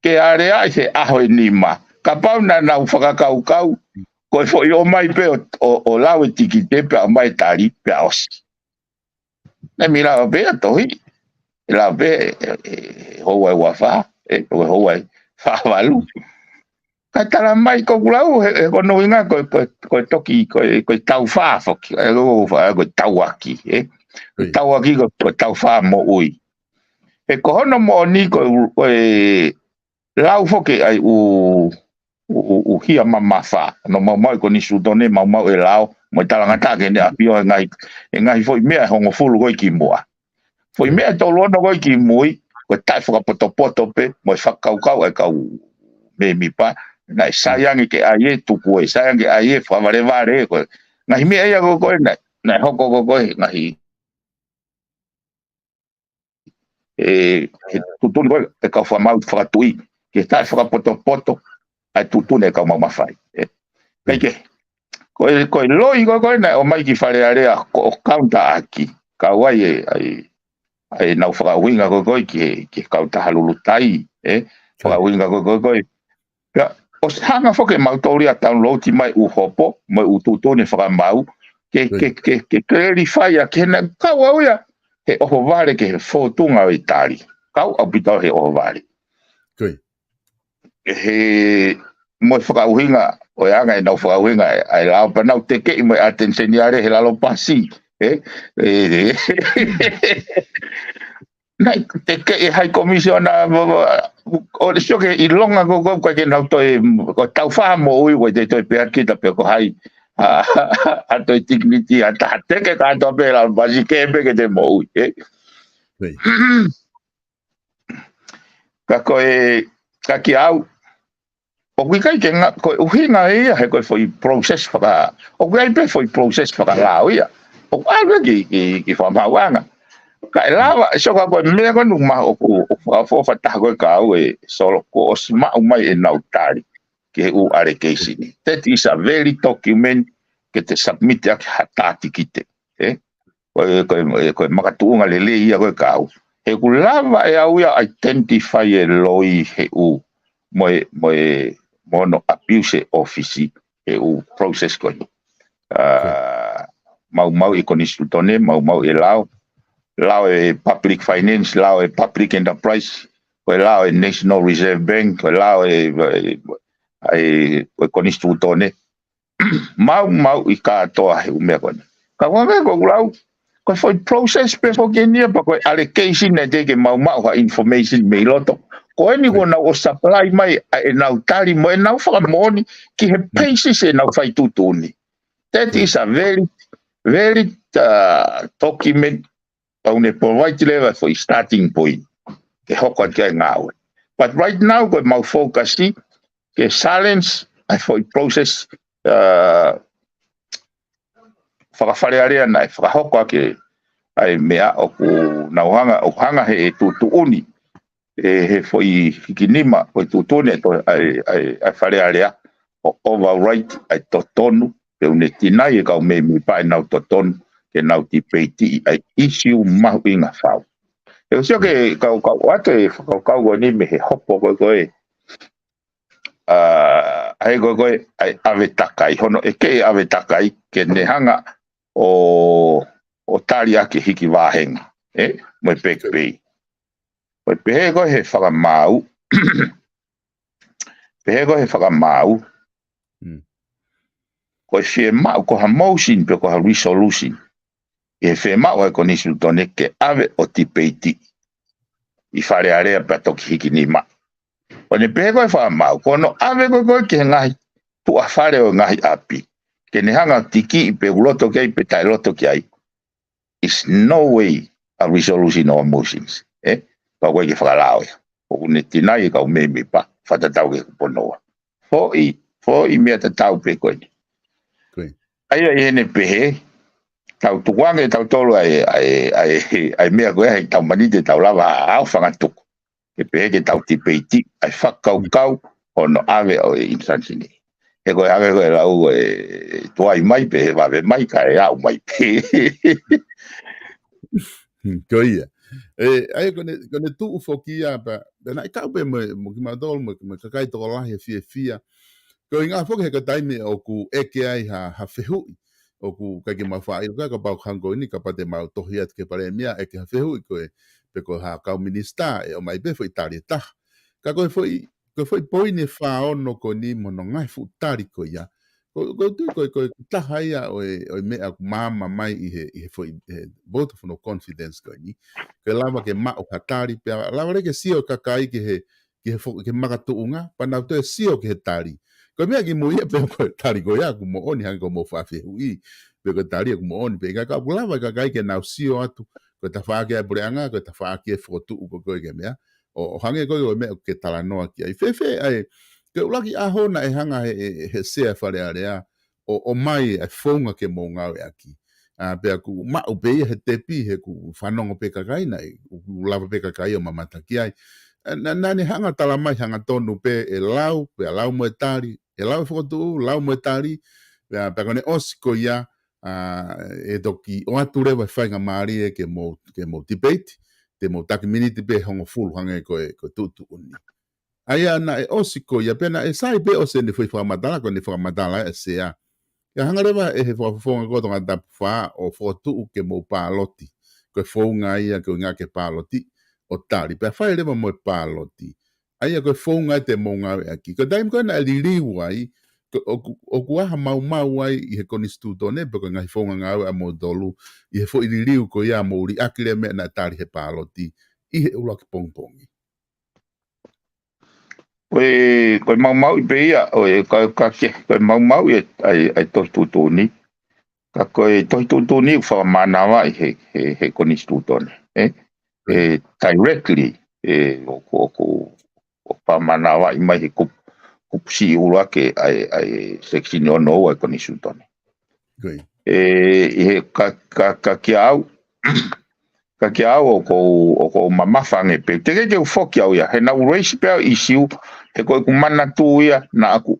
ke aleaʻi he ʻaho ʻe nima. Kapau naʻa nau fakakaukau, ko e foʻi ʻomai pē ʻo, ʻo, ʻo lau e tikite pea ʻomai e tali pea ʻosi. Naʻe mei lava pē ʻa tohi. ʻE lava pē, e, e, houa ʻe ua fā, e, ko e houa ʻe fā valu. Kae tala mai ko ʻeku lau, he, he ko hono ʻuhinga ko e, ko e, ko e toki, ko e, ko e taufā foki, e, ko e fa-, ko e tauaki, e. Ko e tauaki ko, ko e taufā moʻui. He ko hono moʻoni ko e, ko e lau foki ʻa e ʻū, ʻū, ʻū, ʻū hia mamafa, no maumau e konisitūtone, maumau e lao, mo e talangataʻa ke ne ʻafio he ngaahi, he ngaahi foʻi meʻa ʻe hongofulu ko ē ki muʻa. Foʻi meʻa ʻe tolu ono ko ē ki mui, ko e taʻefakapotopoto pē, mo e fakakaukau ʻa e kau mēmipa, naʻe sai ange ke ʻai ē, tuku ē, sai ange ke ʻai ē, fakavalevale ē, ko e ngaahi meʻa ia ko ē, ko ē, naʻe, naʻe hoko ko ē, ko e ngaahi, e, he tuʻutuʻuni ko ē, e kau fakamaau fakatuʻi, ke taʻefakapotopoto, ʻa e tuʻutuʻuni e kau maumau fai. E. Kae kehe, ko e, ko e loi ko ē, ko ē naʻe ʻomai ki Fale Alea ko e kaunitaʻaki. Kau ai e, ʻa e, ʻa e nau fakaʻuhinga ko ē, ko ē ki he, ki he kautaha lulutai, e. Fakaʻuhinga ko ē, ko ē, ko ē. Pea, ʻosi hanga foki ʻe mautolu ia ʻo download mai ʻū hopo, mo e ʻū tuʻutuʻuni fakamaau, ke, ke, ke, ke clarify ʻa, ke na kau au ia, he ʻohovale ki he fōtunga ʻo e tali. Kau ʻaupito he ʻohovale. Ko ia. He mo e fakaʻuhinga, ʻo e anga ʻenau fakaʻuhinga, ʻa e lao pea nau tekeʻi mo e ʻAteni Seniale he lalo pasi, e? E, e. Naʻe tekeʻi ʻe hai komisiona, mo, mo, ʻo le sio ke ʻilonga ko, ko, ko ke nau toe, ko e taufā moʻui, ko e te toe pehē kita pe ko hai, ʻa, ʻa toe dignity ʻa e taha teke kātoa pē he lalo pasi ke pē ke te moʻui, e? Ko ia. Ka ko e, ka kiate au, ʻoku ʻikai ke nga-, ko e ʻuhinga ia, he ko e foʻi process faka-, ʻoku ʻi ai pē foʻi process fakalao ia. ʻOku ʻalu ki, ki, ki fakamaauʻanga. Kae lava, so ka ko e meʻa ko ē ʻoku ma-, ʻoku, ʻoku fakaʻofoʻofa taha ko ē kia au ē Solo, kuo ʻosi maʻu mai ʻenau tali ki he ʻū allegation ni. That is a valid document ke te submit ʻaki ha tā tikite. E? Ko e, ko e, ko e makatuʻunga lelei ia ko ē kia au. He ʻoku lava ʻe au ia ʻo identify e loi he ʻū, mo e, mo e, mo hono abuse e ʻōfisi he ʻū process ko ē. ʻA, maumau e konisitūtone, maumau e lao, lao e public finance, lao e public enterprise, ko e lao e National Reserve Bank, ko e lao e, e, e, e konisitūtone. Maumauʻi kātoa he ʻū meʻa ko eni. Ka ko e meʻa ko ē ʻoku lau, ko e foʻi process pē foki eni ia pea ko e allegation naʻe teʻeki ke maumau ha information mei loto. Ko eni kuo nau ʻosi supply mai ʻa ʻenau tali mo ʻenau fakamoʻoni ki he basis ʻenau fai tuʻutuʻuni. That is a very, very, uh, document ʻoku ne provide leva foʻi starting point ke hoko atu ki ai e ngāue. But right now, ko e mau focus ke challenge ʻa e foʻi process, uh, faka-Fale Alea naʻe fakahoko ʻaki ʻa e meʻa ʻoku nau hanga, ʻoku hanga he tuʻutuʻuni, e he foʻi hikinima, foʻi tuʻutuʻuni ʻa e, ʻa e, ʻa e Fale Alea, ʻo override ʻa e totonu, pea ʻoku ne tinaʻi e kau mēmipa ʻenau totonu ke nau debate ʻa e issue mahuʻinga fau. He ʻE sio ke kau, kau ʻoatu e fakakaukau ko eni mei he hopo ko ē ko ē. ʻA, ʻa e ko ē ko ē, ʻa e ʻave takai, hono ʻeke e ʻave takai, ke ne hanga ʻo, ʻo tali ʻaki e hiki vāhenga, ē? Mo e back pay. Ko e pehē ko ē he fakamaau, pehē ko ē he fakamaau, Mm. ko e fiemaʻu, ko ha motion pe ko ha resolution. ʻI he fiemaʻu ʻa e konisitūtone ke ʻave ʻo tipeiti ʻi Fale Alea pea toki hiki nima. ʻO ne pehē ko e fakamaau, ko hono ʻave ko ē ko ē ki he ngaahi tuʻa fale ʻo e ngaahi ʻapi. Ke ne hanga ʻo tikiʻi pe ʻoku loto ki ai pe taʻe loto ki ai. Is no way a resolution or motions. Ē? Ka ko e ke fakalao ia. ʻOku ne tinai e kau mēmipa, fakatatau ki he kupu noa. Foʻi, foʻi meʻa tatau pē ko eni. Ko ia. ʻA ia ʻi heʻene pehē, tau tukuange tautolu ʻa e, ʻa e, ʻa e, ʻa e meʻa ko ē, ʻa e tau manite tau lava ʻo fangatuku. Ke pehē ke tau tipeiti, ʻa e fakakaukau, hono ʻave ʻo e instance ni. He ko e hangē ko e lau ʻe tuai mai, pe he vave mai, kae aʻu mai pē. Hmm, ko ia. ʻE, ʻa ia ko ʻene, ko ʻene tuʻu foki ia pea, pea naʻe kau pē mo, mo kimautolu, mo, mo e kakai tokolahi he fiefia. Ko e ʻuhinga foki he ko e taimi ʻoku ʻeke ai ha, ha fehuʻi. ʻOku ʻikai ke mau faʻa ʻilo ka kapau hangē ko eni, kapau te mau tohi atu ki he palēmia, ʻeke ha fehuʻi ko e, pe ko ha kau minisitā, ʻe ʻomai pē foʻi tali ʻe taha. Ka ko e foʻi, ko e foʻi poini ʻe fā ono ko eni mo hono ngaahi fuʻu tali ko ia. Ko, ko e tui ko e, ko e taha ia ʻo e, ʻo e meʻa ʻoku maama mai ʻi he, ʻi he foʻi, he vote of no confidence ko eni. Ke lava ke maʻu ha tali, pea lava leva ke sio e kakai ki he, ki he fo-, ki he makatuʻunga, pea nau toe sio ki he tali. Ko e meʻa kimui ia pe ko e tali ko ia ʻoku moʻoni hangē ko hoʻomou faʻa fehuʻi. Pe ko e tali ʻoku moʻoni, pe ʻikai ka ʻoku lava e kakai ke nau sio atu. Ko e tafaʻaki ʻa e puleʻanga, ko e tafaʻaki e fokotuʻu ko ē ko ē ki he meʻa. ʻO, ʻo hangē ko ē ko e meʻa ʻoku ke talanoa ki ai. Fēfē ʻa e, ko e ʻuluaki ʻaho naʻe hanga he, he, he sea Fale Alea, ʻo, ʻomai e founga ke mou ngāueʻaki. ʻA, pea ʻoku maʻu pē ia he tepi, he ʻoku fanongo pē kakai naʻe, ʻoku lava pē kakai ʻo mamata ki ai. ʻA, naʻa, naʻa ne hanga tala mai hangatonu pē ʻe lau, pea lau mo e tali, ʻe lau e fokotuʻu, lau mo e tali, pea, pea ko ʻene ʻosi ko ia, ʻa, ʻe toki ʻoatu leva e faingamālie ke mou, ke mou tipeiti, te mou taki miniti pē hongofulu hangē ko e, ko e tuʻutuʻuni. ʻA ia naʻe ʻosi ko ia, pea naʻe sai pē ʻosi ʻene foʻi fakamatala, ko ʻene fakamatala ʻe sea. ʻIa hanga leva ʻe he fakafofonga ko Tongatapu fā ʻo fokotuʻu ke mou pāloti. Ko e founga ia ko e ʻuhinga ke pāloti ʻo tali. Pea fai leva mo e pāloti. ʻA ia ko e founga ia te mou ngāueʻaki. Ko e taimi ko ē naʻe liliu ai, ko, ʻoku, ʻoku ʻi ai ha maumau ai ʻi he konisitūtone, pe ko e ngaahi founga ngāue ʻa moutolu, ʻi he foʻi liliu ko ia mou liʻaki leva e meʻa naʻe tali he pāloti, ʻi he ʻuluaki pongipongi. Ko e, ko e maumauʻi pē ia, ʻo e, ka, ka ke, ko e maumauʻi e, ʻa e, ʻa e tohi tuʻutuʻuni. Ka ko e tohi tuʻutuʻuni ʻoku fakamānavaʻi he, he, he konisitūtone, ē? ʻE directly, ʻe ʻoku, ʻoku, ʻoku fakamānavaʻi mai he kupu, kupu siʻi ʻuluaki ʻa e, ʻa e section ono ua ʻa e konisitūtone. Ko ia. ʻE, ʻi he ka, ka, ka kia au, ka kia au ʻoku ou, ʻoku ou mamafa ange pē. Teʻeki ke u foki au ia, he naʻa ku raise pē au e issue, he ko ʻeku manatu ia, naʻa ku,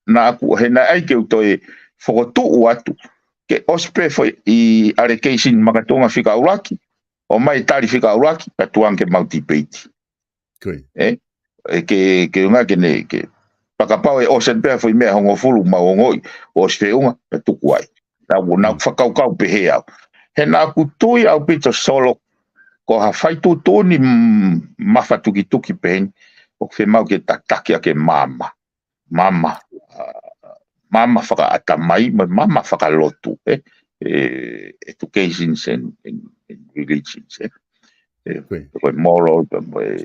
naʻa ku, he naʻe ʻai ke u toe fokotuʻu atu. Ke ʻosi pē foʻi allegation makatuʻunga fika ʻuluaki, ʻomai tali fika ʻuluaki, ka tukuange ke mau tipeiti. Ko ia. Ē? ʻE ke, ke ʻuhinga ke ne, ke fakapapau ʻe ʻosi pē foʻi meʻa hongofulu mau ongoʻi, ʻosi feʻunga, pea tuku ai. Naʻa ku, naʻa ku Mm. fakakaukau pehē au. He naʻa ku tui ʻaupito Solo, ko ha fai tuʻutuʻuni, mm, mafatukituki pehē ni, ʻoku fiemaʻu ke tataki ʻaki e maama. Maama, ʻa, maama fakaʻatamai, mo e maama fakalotu, ē? ʻE, educations and, and, and religions, ē? ʻE, Ko ia. ko e moral, ko e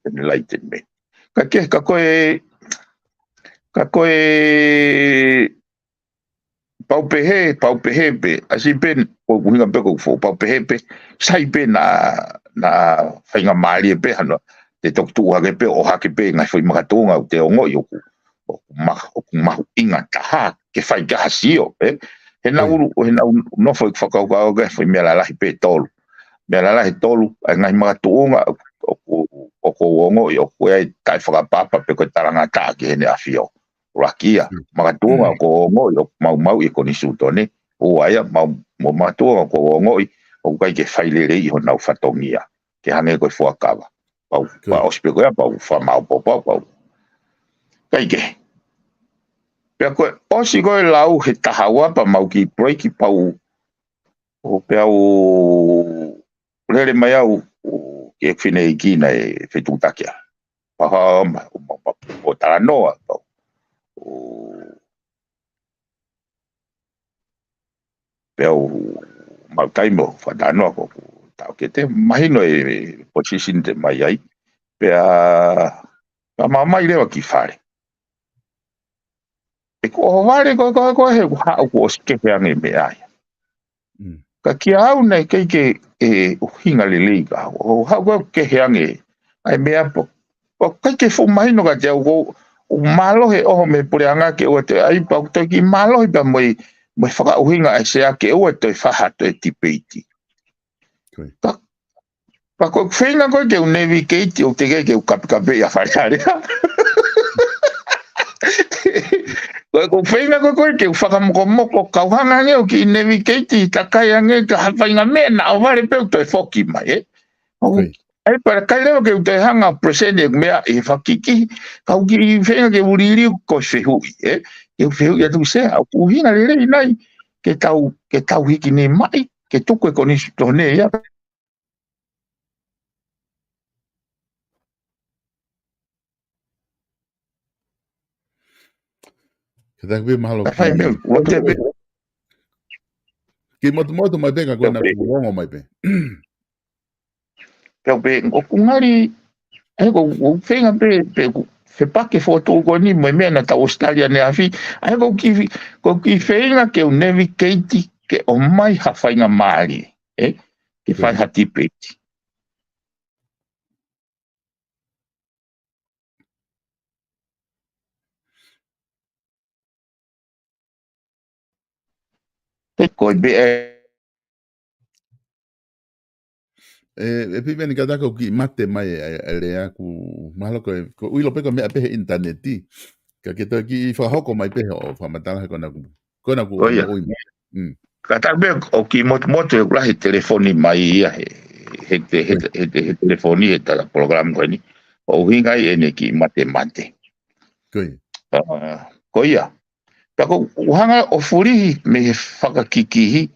enlightenment. Ka ke, ka ko e, ka ko e, pau pehē, pau pehē pē, ʻasi pē, ko ʻeku ʻuhinga pē ko ʻeku fo-, pau pehē pē, sai pē naʻa, naʻa faingamālie pē hano, te toki tuʻu hake pē, ʻohake pē, ngaahi foʻi makatuʻunga, ʻoku te ongoʻi ʻoku, ʻoku ma-, ʻoku mahuʻinga taha, ke fai ki ai ha sio, ē? He naʻa Ko ia. ulu, he naʻa ulu, nofo ʻeku fakakaukau ki he foʻi meʻa lalahi pē ʻe tolu. Meʻa lalahi ʻe tolu, ʻa e ngaahi makatuʻunga, ʻoku, ʻoku ou ongoʻi, ʻoku ʻi ai e taʻefakaʻapaʻapa pe ko e talangataʻa ki heʻene ʻafio. ʻUluaki ia, Mm. makatuʻunga Mm. ʻoku ou ongoʻi ʻoku maumauʻi e konisitūtone, ʻo ia, mau, mo makatuʻunga ʻoku ou ongoʻi ʻoku ʻikai ke fai lelei ʻi honau fatongia. ke hangē ko e fuakava. Pau, pau ʻosi pē ko ia, pau, fakamāʻopoʻopo, pau, pau. Kae kehe. Pea ko e ʻosi ko e lau he taha ua pea mau kiʻi break pau, ʻo pea u lele mai au, ʻo ke fine iki naʻe fetuʻutaki ai. Pea u haʻu mai, ʻo ma, ma, ʻo talanoa, pau. ʻO pea u maʻu taimi ʻo fakatalanoa ko ʻeku taʻokete, mahino e position te u ʻomai ai, pea, pea ma ō mai leva ki fale. ʻEku ʻohovale ko ē, ko ē, ko ē, he ʻoku haʻu kuo ʻosi kehe ange e meʻa ia. Mm. Ka kiate au naʻe ʻikai ke, ʻe, ʻuhinga lelei ka, ʻo haʻu ko ē kehe ange ʻa e meʻa pē. ʻOku ʻikai ke fuʻu mahino kiate au ko, ʻoku mālohi e ʻoho mei he puleʻanga ke ʻoua toe ʻai, pea ʻoku toe kiʻi mālohi pea mo e, mo e fakaʻuhinga ʻa e sea ke ʻoua toe fai ha toe tipeiti. Ko ia. Ka, ka ko ʻeku feinga ko ē ke u navigate ʻo teʻeki ke u kapekapeʻi ʻa Fale Alea. Ko ʻeku feinga ko ē ke u fakamokomoko, kau hanga ange ʻo kiʻi navigate, takai ange ki ha faʻahinga meʻa naʻa ʻohovale pē ʻo toe foki mai, ē. ʻO, ko ia. ʻAi pea ʻikai leva ke u toe hanga ʻo present ʻeku meʻa ʻi he fakakikihi, kau kiʻi feinga ke u liliu ko e fehuʻi, ē. Ke u fehuʻi atu, sea, ʻoku ʻuhinga lelei nai ke tau, ke tau hiki nima mai, ke tuku e konisitūtone ia. Kātaki pē, mahalo. Ka fai ki, meʻa, ua te pē. Kiʻi motumotu mai pē, ka ko ena, pē, kuo ongo mai pē. Pea pē, ʻoku ngali, ʻa ia ko, ko e feinga pē, pē ʻoku fepaki e fokotuʻu ko eni mo e meʻa naʻa tau ʻosi tali ʻaneafi, ʻa ia ko e kiʻi, ko e kiʻi feinga ke u navigate ke ʻomai ha faingamālie, ē? Ke fai, mm, ha tipeiti. Te ko e pē, ē. ʻE, ʻe Piveni, kātaki ʻo kiʻi mate mai e, e, e lea, ʻoku mahalo ko e, ko e ʻilo pē ko e meʻa pē he ʻinitaneti. Ka ke toe kiʻi fakahoko mai pē hoʻo fakamatala he ko ena kuo, ko ena kuo, ko ia, moʻui mai. Mm. Kātaki pē ʻo kiʻi motumotu he ʻoku lahi e telefoni mai ia he, he, he, he, he, he telefoni he tala polokalama ko eni. ʻOku ʻuhinga ai ʻene kiʻi matemate. Ko ia. ʻA, ko ia. Pea ʻoku ou hanga ʻo fulihi mei he fakakikihi,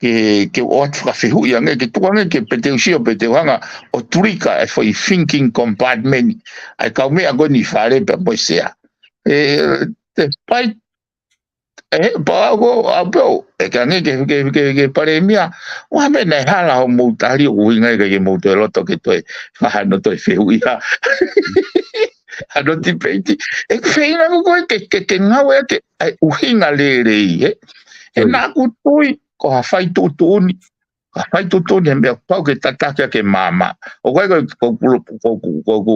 ke, ke u ʻoatu fakafehuʻi ange, ke tuku ange ke pē te u sio, pē te u hanga ʻo tulika e foʻi thinking compartment ʻa e kau meʻa ko eni ʻi fale pea mo e sea. ʻE, te pai, ʻe, pea ko au pē ʻoku ʻeke ange ki he, ki he, ki he, ki he palēmia, ʻoua meʻa naʻe hala hoʻomou tali, ʻoku ʻuhinga ia ke mou toe loto ke toe fai hano toe fehuʻi ha, hano tipeiti. ʻE feinga ko ē ke, ke, ke ngāueʻaki ʻa e ʻuhinga lelei, ē? He, mm, naʻa ku tui ko ha fai tuʻutuʻuni, ka fai tuʻutuʻuni he meʻa pau ke tataki ʻaki e maama. ʻOku ʻikai ko, ko, ko, ko, ko, ko,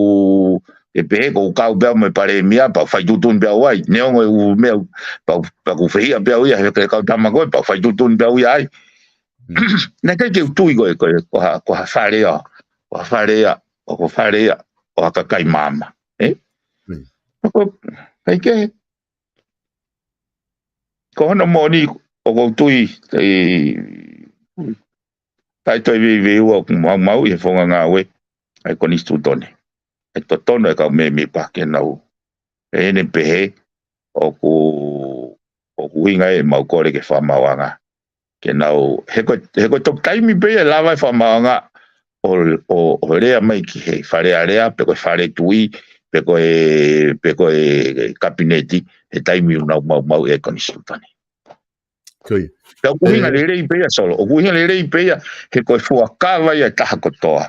ʻe pehē ko e kau pē au mo e palēmia, pea u fai tuʻutuʻuni pē au ai. Neongo e ʻū meʻa, pea u, pea ʻoku fehiʻa pē au ia he kau tama ko ē, pea u fai tuʻutuʻuni pē au ia ai. Mm. Naʻe ʻikai ke u tui ko e, ko e, ko ha, ko ha fale ʻo, ko ha fale ia, ʻo ko e fale ia ʻo ha kakai maama, ē? Mm. Ko, ʻikai ke, ko hono moʻoni ʻoku ou tui, ʻe, taʻe toe veiveiua ʻoku maumauʻi he founga ngāue ʻa e konisitūtone. ʻE totonu e kau mēmipa ke nau, ʻe, ʻene pehē ʻoku, ʻoku ʻuhinga ʻemau kole ki he fakamaauʻanga ke nau, he ko e, he ko e toki taimi pē ia ʻe lava e fakamaauʻanga ʻo, ʻo, ʻo lea mai ki he Fale Alea, pe ko e Fale Tuʻi, pe ko e, pe ko e Kapineti, he taimi ʻoku nau maumauʻi e konisitūtone. Ko ia. Pea ʻoku ʻuhinga, ʻe, lelei pē ia, Solo, ʻoku ʻuhinga lelei pē ia, he ko e fuakava ia ʻa e taha kotoa.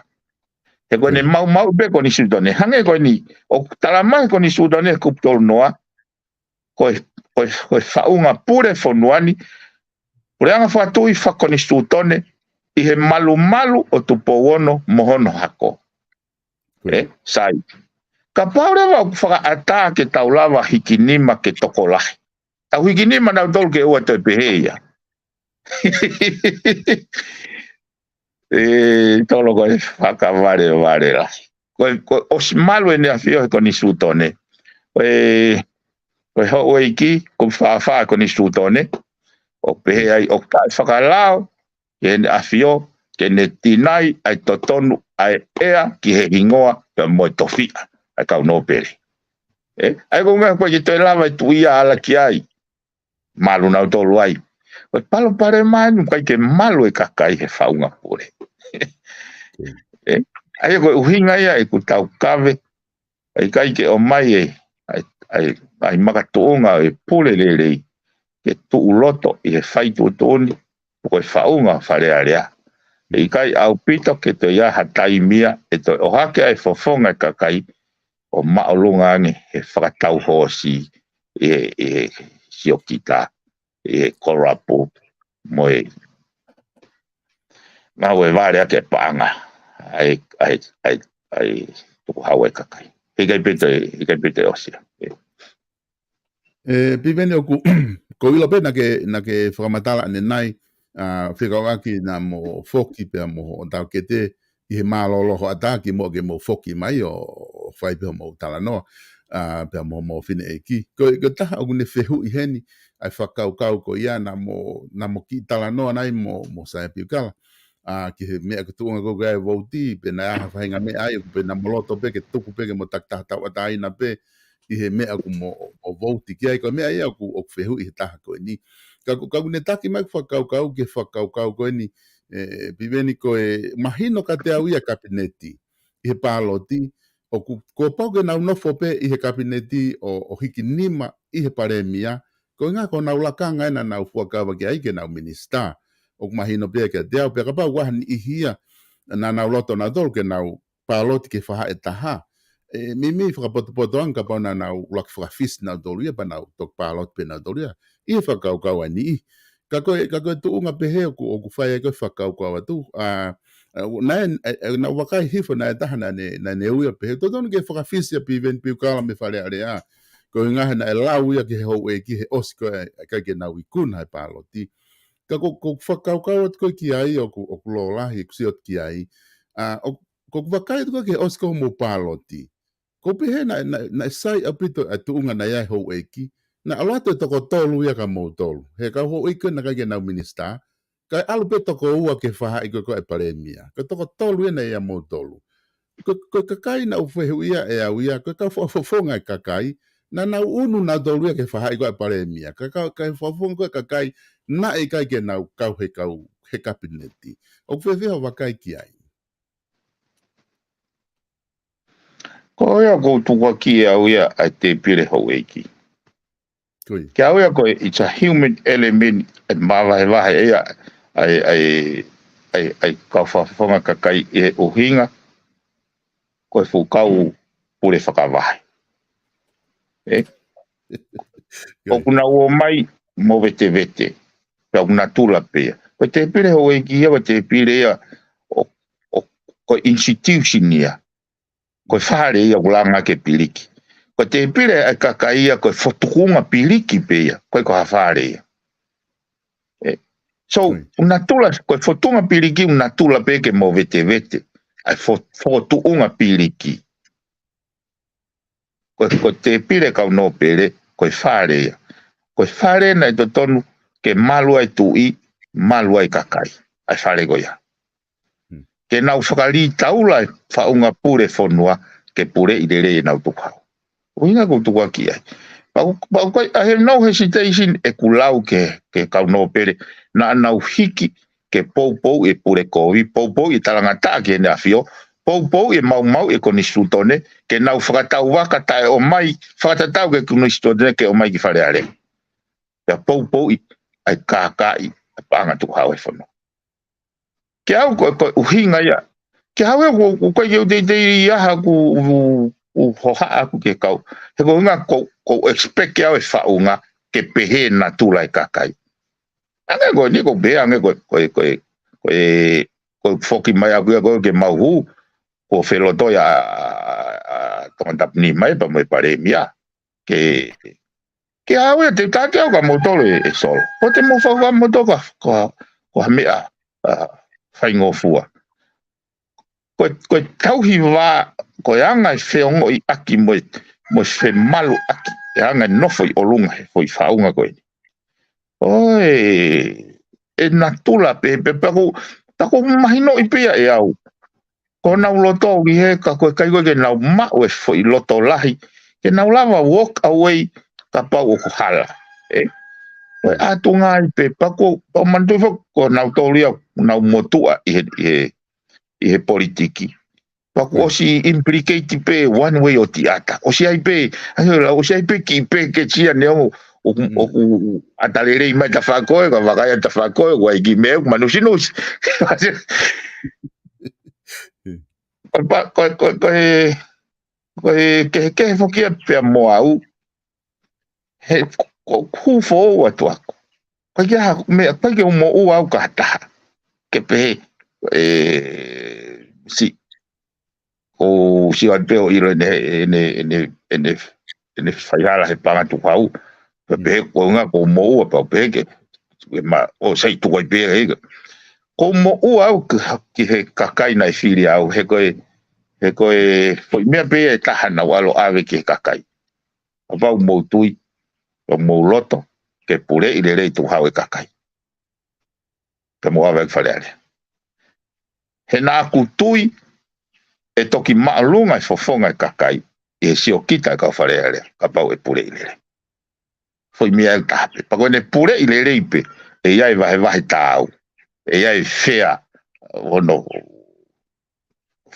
He ko ʻene, ko ia, maumauʻi pē konisitūtone. Hangē ko eni, ʻoku tala mai konisitūtone kupu tolu noa, ko e, ko e, ko e faʻunga pule fonua ni, puleʻanga fakatuʻi, fakakonisitūtone, ʻi he malumalu ʻo Tupou Ono mo hono hako. Ko ia. Ē, sai. Kapau leva ʻoku fakaʻatā ke tau lava hiki nima ke tokolahi, tau hiki nima nautolu ke ʻoua toe pehē ia. ʻE, Tolo, ko e fakavalevale lahi. Ko e, ko e ʻosi malu ʻEne ʻAfio he konisitūtone. Ko e, ko e houʻeiki, ko e fāfā konisitūtone, ʻoku pehē ai ʻoku taʻefakalao ki heʻene ʻAfio ke ne tinai ʻa e totonu ʻa e ʻea ki he hingoa pea mo e tofiʻa ʻa e kau nōpele. ʻE, ʻa ia ko e ʻuhinga ʻoku ʻikai ke toe lava e tuʻi ia ʻo ala ki ai. Malu nautolu ai. Ko e palopalema eni ʻoku ʻikai ke malu e kakai he faʻunga pule. ʻE, ʻa ia ko e ʻuhinga ia ʻeku taukave, ʻikai ke ʻomai e, ʻa e, ʻa e, ʻa e makatuʻunga ʻo e pule lelei, ke tuʻu loto ʻi he fai tuʻutuʻuni, ko e faʻunga Fale Alea. ʻE ʻikai ʻaupito ke toe ʻi ai ha taimi ia ʻe toe ʻohake ai e fofonga e kakai ʻo māʻolunga ange he fakatau hoosi ʻi he, ʻi he siokita, ʻi he kolapu, mo e ngāue vale ake e paʻanga ʻa e, ʻa e, ʻa e, ʻa e tukuhau e kakai. He ʻikai pē toe, he ʻikai pē toe ʻosi ia. ʻE, Piveni, ʻoku, ko e ʻilo pē naʻa ke, naʻa ke fakamatala ʻanenai, ʻa, fekauʻaki naʻa mo foki pea mo hoʻo taukete ʻi he mālōlō hoʻatā kimuʻa ke mo foki mai ʻo, ʻo fai pē hoʻomou talanoa, ʻa, pea mo, mo fineʻeiki. Ko, ko e taha ʻoku ne fehuʻi heni, ʻa e fakakaukau ko ia naʻa mo, naʻa mo kiʻi talanoa nai mo, mo Saia Piukala. ʻA, ki he meʻa ko e tuʻunga ko ē ʻa e vouti, pe naʻe ʻi ai ha faʻahinga meʻa ai, pe naʻa mo loto pē ke tuku pē ke mo takitaha tauʻatāina pē, ʻi he meʻa ʻoku mo, mo vouti ki ai, ko e meʻa ia ʻoku, ʻoku fehuʻi he taha ko eni. Ka ʻoku, ka ʻoku ne taki mai ʻeku fakakaukau, ki he fakakaukau ko eni, ʻe, Piveni, ko e mahino kiate au ia kapineti, ʻi he pāloti, ʻoku, kuo pau ke nau nofo pē ʻi he kapineti ʻo, ʻo hiki nima ʻi he palēmia, ko e ʻuhinga ko honau lakanga ē naʻa nau fuakava ki ai ke nau minisitā. ʻOku mahino pē kiate au, pea kapau ʻoku ʻi ai ha niʻihi ia naʻa nau loto nautolu ke nau pāloti ke faʻahi ʻe taha. ʻE, meimei fakapotopoto ange kapau naʻa nau ʻuluaki fakafisi nautolu ia pea nau toki pāloti pē nautolu ia. ʻI he fakakaukau ʻa e niʻihi. Ka ko e, ka ko e tuʻunga pehē ʻoku, ʻoku fai ai ko e fakakaukau atu. ʻA, ʻa, naʻe, ʻe, ʻe, naʻa ku vakai hifo naʻe taha naʻa ne, naʻa ne ui ia pehē. Totonu ke fakafisi ʻa Piveni Piukala mei Fale Alea. Ko e ʻuhinga he naʻe lau ia ki he houʻeiki he ʻosi ko ē, ʻikai ke nau ikuna he pāloti. Ka ko, ko e fakakaukau atu ko ē ki ai ʻoku, ʻoku lōlahi, ʻeku sio atu ki ai. ʻA, ʻo, ko ʻeku vakai atu ko ē ki he ʻosi ko ē hoʻomou pāloti. ʻOku pehē naʻe, naʻe, naʻe sai ʻaupito ʻa e tuʻunga naʻe ʻi ai e houʻeiki. Naʻe ʻalu atu e toko tolu ia kia moutolu. He kau houʻeiki naʻe ʻikai ke nau minisitā. Kae ʻalu pē toko ua ki he faʻahi ko ē ʻa e palēmia. Ko e toko tolu ia naʻe ʻia moutolu. Ko, ko e kakai naʻa ku fehuʻia ʻe au ia, ko e kau fakafofonga e kakai, naʻa nau ʻunu nautolu ia ki he faʻahi ko ē ʻa e palēmia. Ka, ka, kau fakafofonga ko ē e kakai, naʻe ʻikai ke nau kau he kau, he kapineti. ʻOku fēfē hoʻo vakai ki ai? Ko ia ʻoku ou tukuakiʻi ʻe au ia ʻa e tēpile houʻeiki. Ko ia. Ke au ia ko e, it's a human element, ʻe mavahevahe ia, ʻa e, ʻa e, ʻa e, ʻa e kau fakafofonga kakai ʻi he ʻuhinga, ko e fuʻu kau pule fakavahe. ʻE? Ko ia. ʻOku nau ō mai mo vetevete, pea ʻoku natula pē ia. Ko e tēpile houʻeiki ia, ko e tēpile ia, ʻo, ʻo, ko e institution ia. Ko e fale ia ʻoku langa ki he piliki. Ko e tēpile ʻa e kakai ia, ko e fokotuʻunga piliki pē ia, ʻikai ko ha fale ia. ʻE, so, ʻoku natula, ko e fokotuʻunga piliki ʻoku natula pē ke mo vetevete ʻa e fo-, fokotuʻunga piliki. Ko e, ko e tēpile kau nōpele, ko e fale ia. Ko e fale naʻe totonu ke malu ai e tuʻi, malu ai e kakai. ʻA e fale ko ia. Ke nau fakalītaula e faʻunga pule fonua, ke puleʻi lelei ʻenau tukuhau. ʻUhinga ʻoku ou tukuakiʻi ai. Pau, pau ko e, I have no hesitation ʻeku lau ki he, ki he kau nōpele. Naʻa nau hiki ke poupouʻi e pule kovi, poupouʻi e talangataʻa ki heʻene ʻAfio, poupouʻi e maumauʻi e konisitūtone, ke nau fakatau vaka taʻe ʻomai, fakatatau ki he konisitūtone ke ʻomai ki Fale Alea. Pea poupouʻi ʻa e kākaaʻi ʻa e paʻanga tukuhau e fonua. Ke au ko, ko e ʻuhinga ia. Ke au ia ko, ko, ko e teitei ia ʻaku, ʻu, ʻu hohaʻa ʻaku ke kau. He ko e ʻuhinga ko, ko e expect ke au e faʻunga ke pehē natula e kakai. Ange ko eni ko e pehē ange ko, ko, ko, ko, ko e foki mai ʻaku ia ko ke mau hū, ko felotoi ʻa, ʻa, ʻa Tongatapu ni mai pea mo e palēmia. Ke, ke au ia te u taki au kia moutolu ʻe, ʻe Solo. Ko te mo fau kia moutolu ko, ko, ko ha meʻa, ʻa, faingofua. Ko, ko e tauhi vā, ko e anga e feongoʻi ʻaki mo e, mo e femalu ʻaki, e anga e nofo ʻi ʻolunga he foʻi faʻunga ko eni. ʻOi, ʻe natula pē, pē, pē ʻoku, pē ʻoku mahinoʻi pē ia ʻe au. ʻo nau loto ki he ka ko e kai ko e ke nau maʻu e foʻi loto lahi, ke nau lava walk away kapau ʻoku hala. ʻE? Ko e ʻatu ngai pē, pea ko, ʻo manatuʻi foki ko nau tolu ia, nau motuʻa ʻi he, ʻi he, ʻi he politiki. Pea kuo ʻosi implicate pē one way or the other. ʻOsi ai pē, ai lau, ʻosi ai pē ki pē ke tia ne o, ʻoku, ʻoku ʻata lelei mai tafakoe, ka vakai ʻata fakoe, ʻoku ʻai ki mea, ʻoku manusinusi. Ko e pa-, ko e, ko e, ko e, ko e kehekehe foki ia pea mo au, he ko, ko, hū foʻou atu aku. Ko e kia ha, mea, ko e ke umo ua au ka taha. Ke pehē, ʻe, si, ʻo si atu pē ʻo ʻilo ʻene, ʻene, ʻene, ʻene, ʻene faihala he panga tuku hau. Pea pehē ko nga ko umo ua pau pehē ke, ke ma, ʻo sai tuku ai pē he ke. Ko umo ua au ki, ki he kakai naʻe fili au, he ko e, he ko e, foʻi meʻa pē ʻe taha naʻa ku ʻalu ʻave ki he kakai. Kapau mou tui, ka mou loto, ke puleʻi lelei tuku hau e kakai. Ka mou ʻave ki Fale Alea. He naʻa ku tui, ʻe toki māʻolunga e fofonga e kakai, ʻi he siokita e kau Fale Alea, kapau ʻe puleʻi lelei. Foʻi meʻa ʻe taha pē. Pea ko ʻene puleʻi lelei pē, ʻe ʻi ai e vahevahe tāu. ʻE ʻi ai e fea, ono,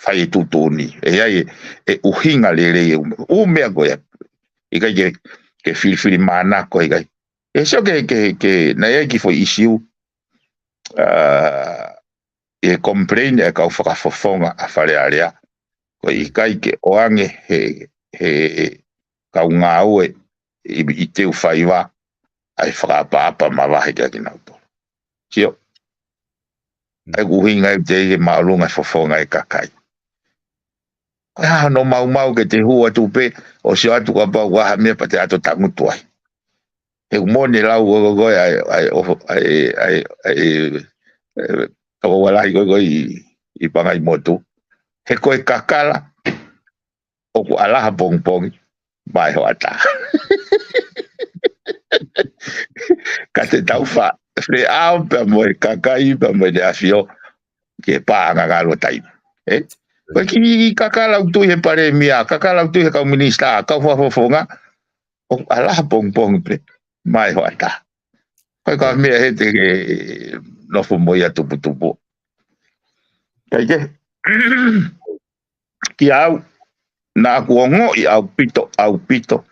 fai e tuʻutuʻuni. ʻE ʻi ai e, e ʻuhinga lelei e ʻū, ʻū meʻa ko ia. ʻIkai ke, ke filifilimānako ʻikai. ʻE sio ke, ke, ke, naʻe ʻi ai e kiʻi foʻi issue, ʻa, ʻi he complain e kau fakafofonga ʻa Fale Alea. Ko e ʻikai ke ʻoange he, he kau ngāue ʻi, ʻi Teufaiva, ʻa e fakaʻapaʻapa mavahe kia kinautolu. Sio. ʻA e ʻuhinga ʻe te ke māʻolunga e fofonga e kakai. Ko e hā hono maumau ke te hū atu pē, ʻo sio atu kapau ʻoku ʻi ai ha meʻa pea te ʻato tangutu ai. He ʻoku moni lau ko, ko, ko, ʻa e, ʻa e, ʻo, ʻa e, ʻa e, ʻa e, ʻa e, kau ua lahi ko, ko ʻi, ʻi Pangaimotu. He ko e kakala, ʻoku ʻalaha pongipongi, mai hoʻatā. Ka te tau fa, fleʻao pea mo e kakai, pea mo ʻEne ʻAfio, ke paʻanga ngalo taimi. ʻE? Ko e kiʻi kakala ʻoku tui he palēmia, kakala ʻoku tui he kau minisitā, kau fakafofonga, ʻoku ʻalaha pongipongi pē, mai hoʻatā. Ko e kau meʻa he te ke nofo mo ia tuputupu. Kae kehe. Ki au, naʻa ku ongoʻi ʻaupito, ʻaupito.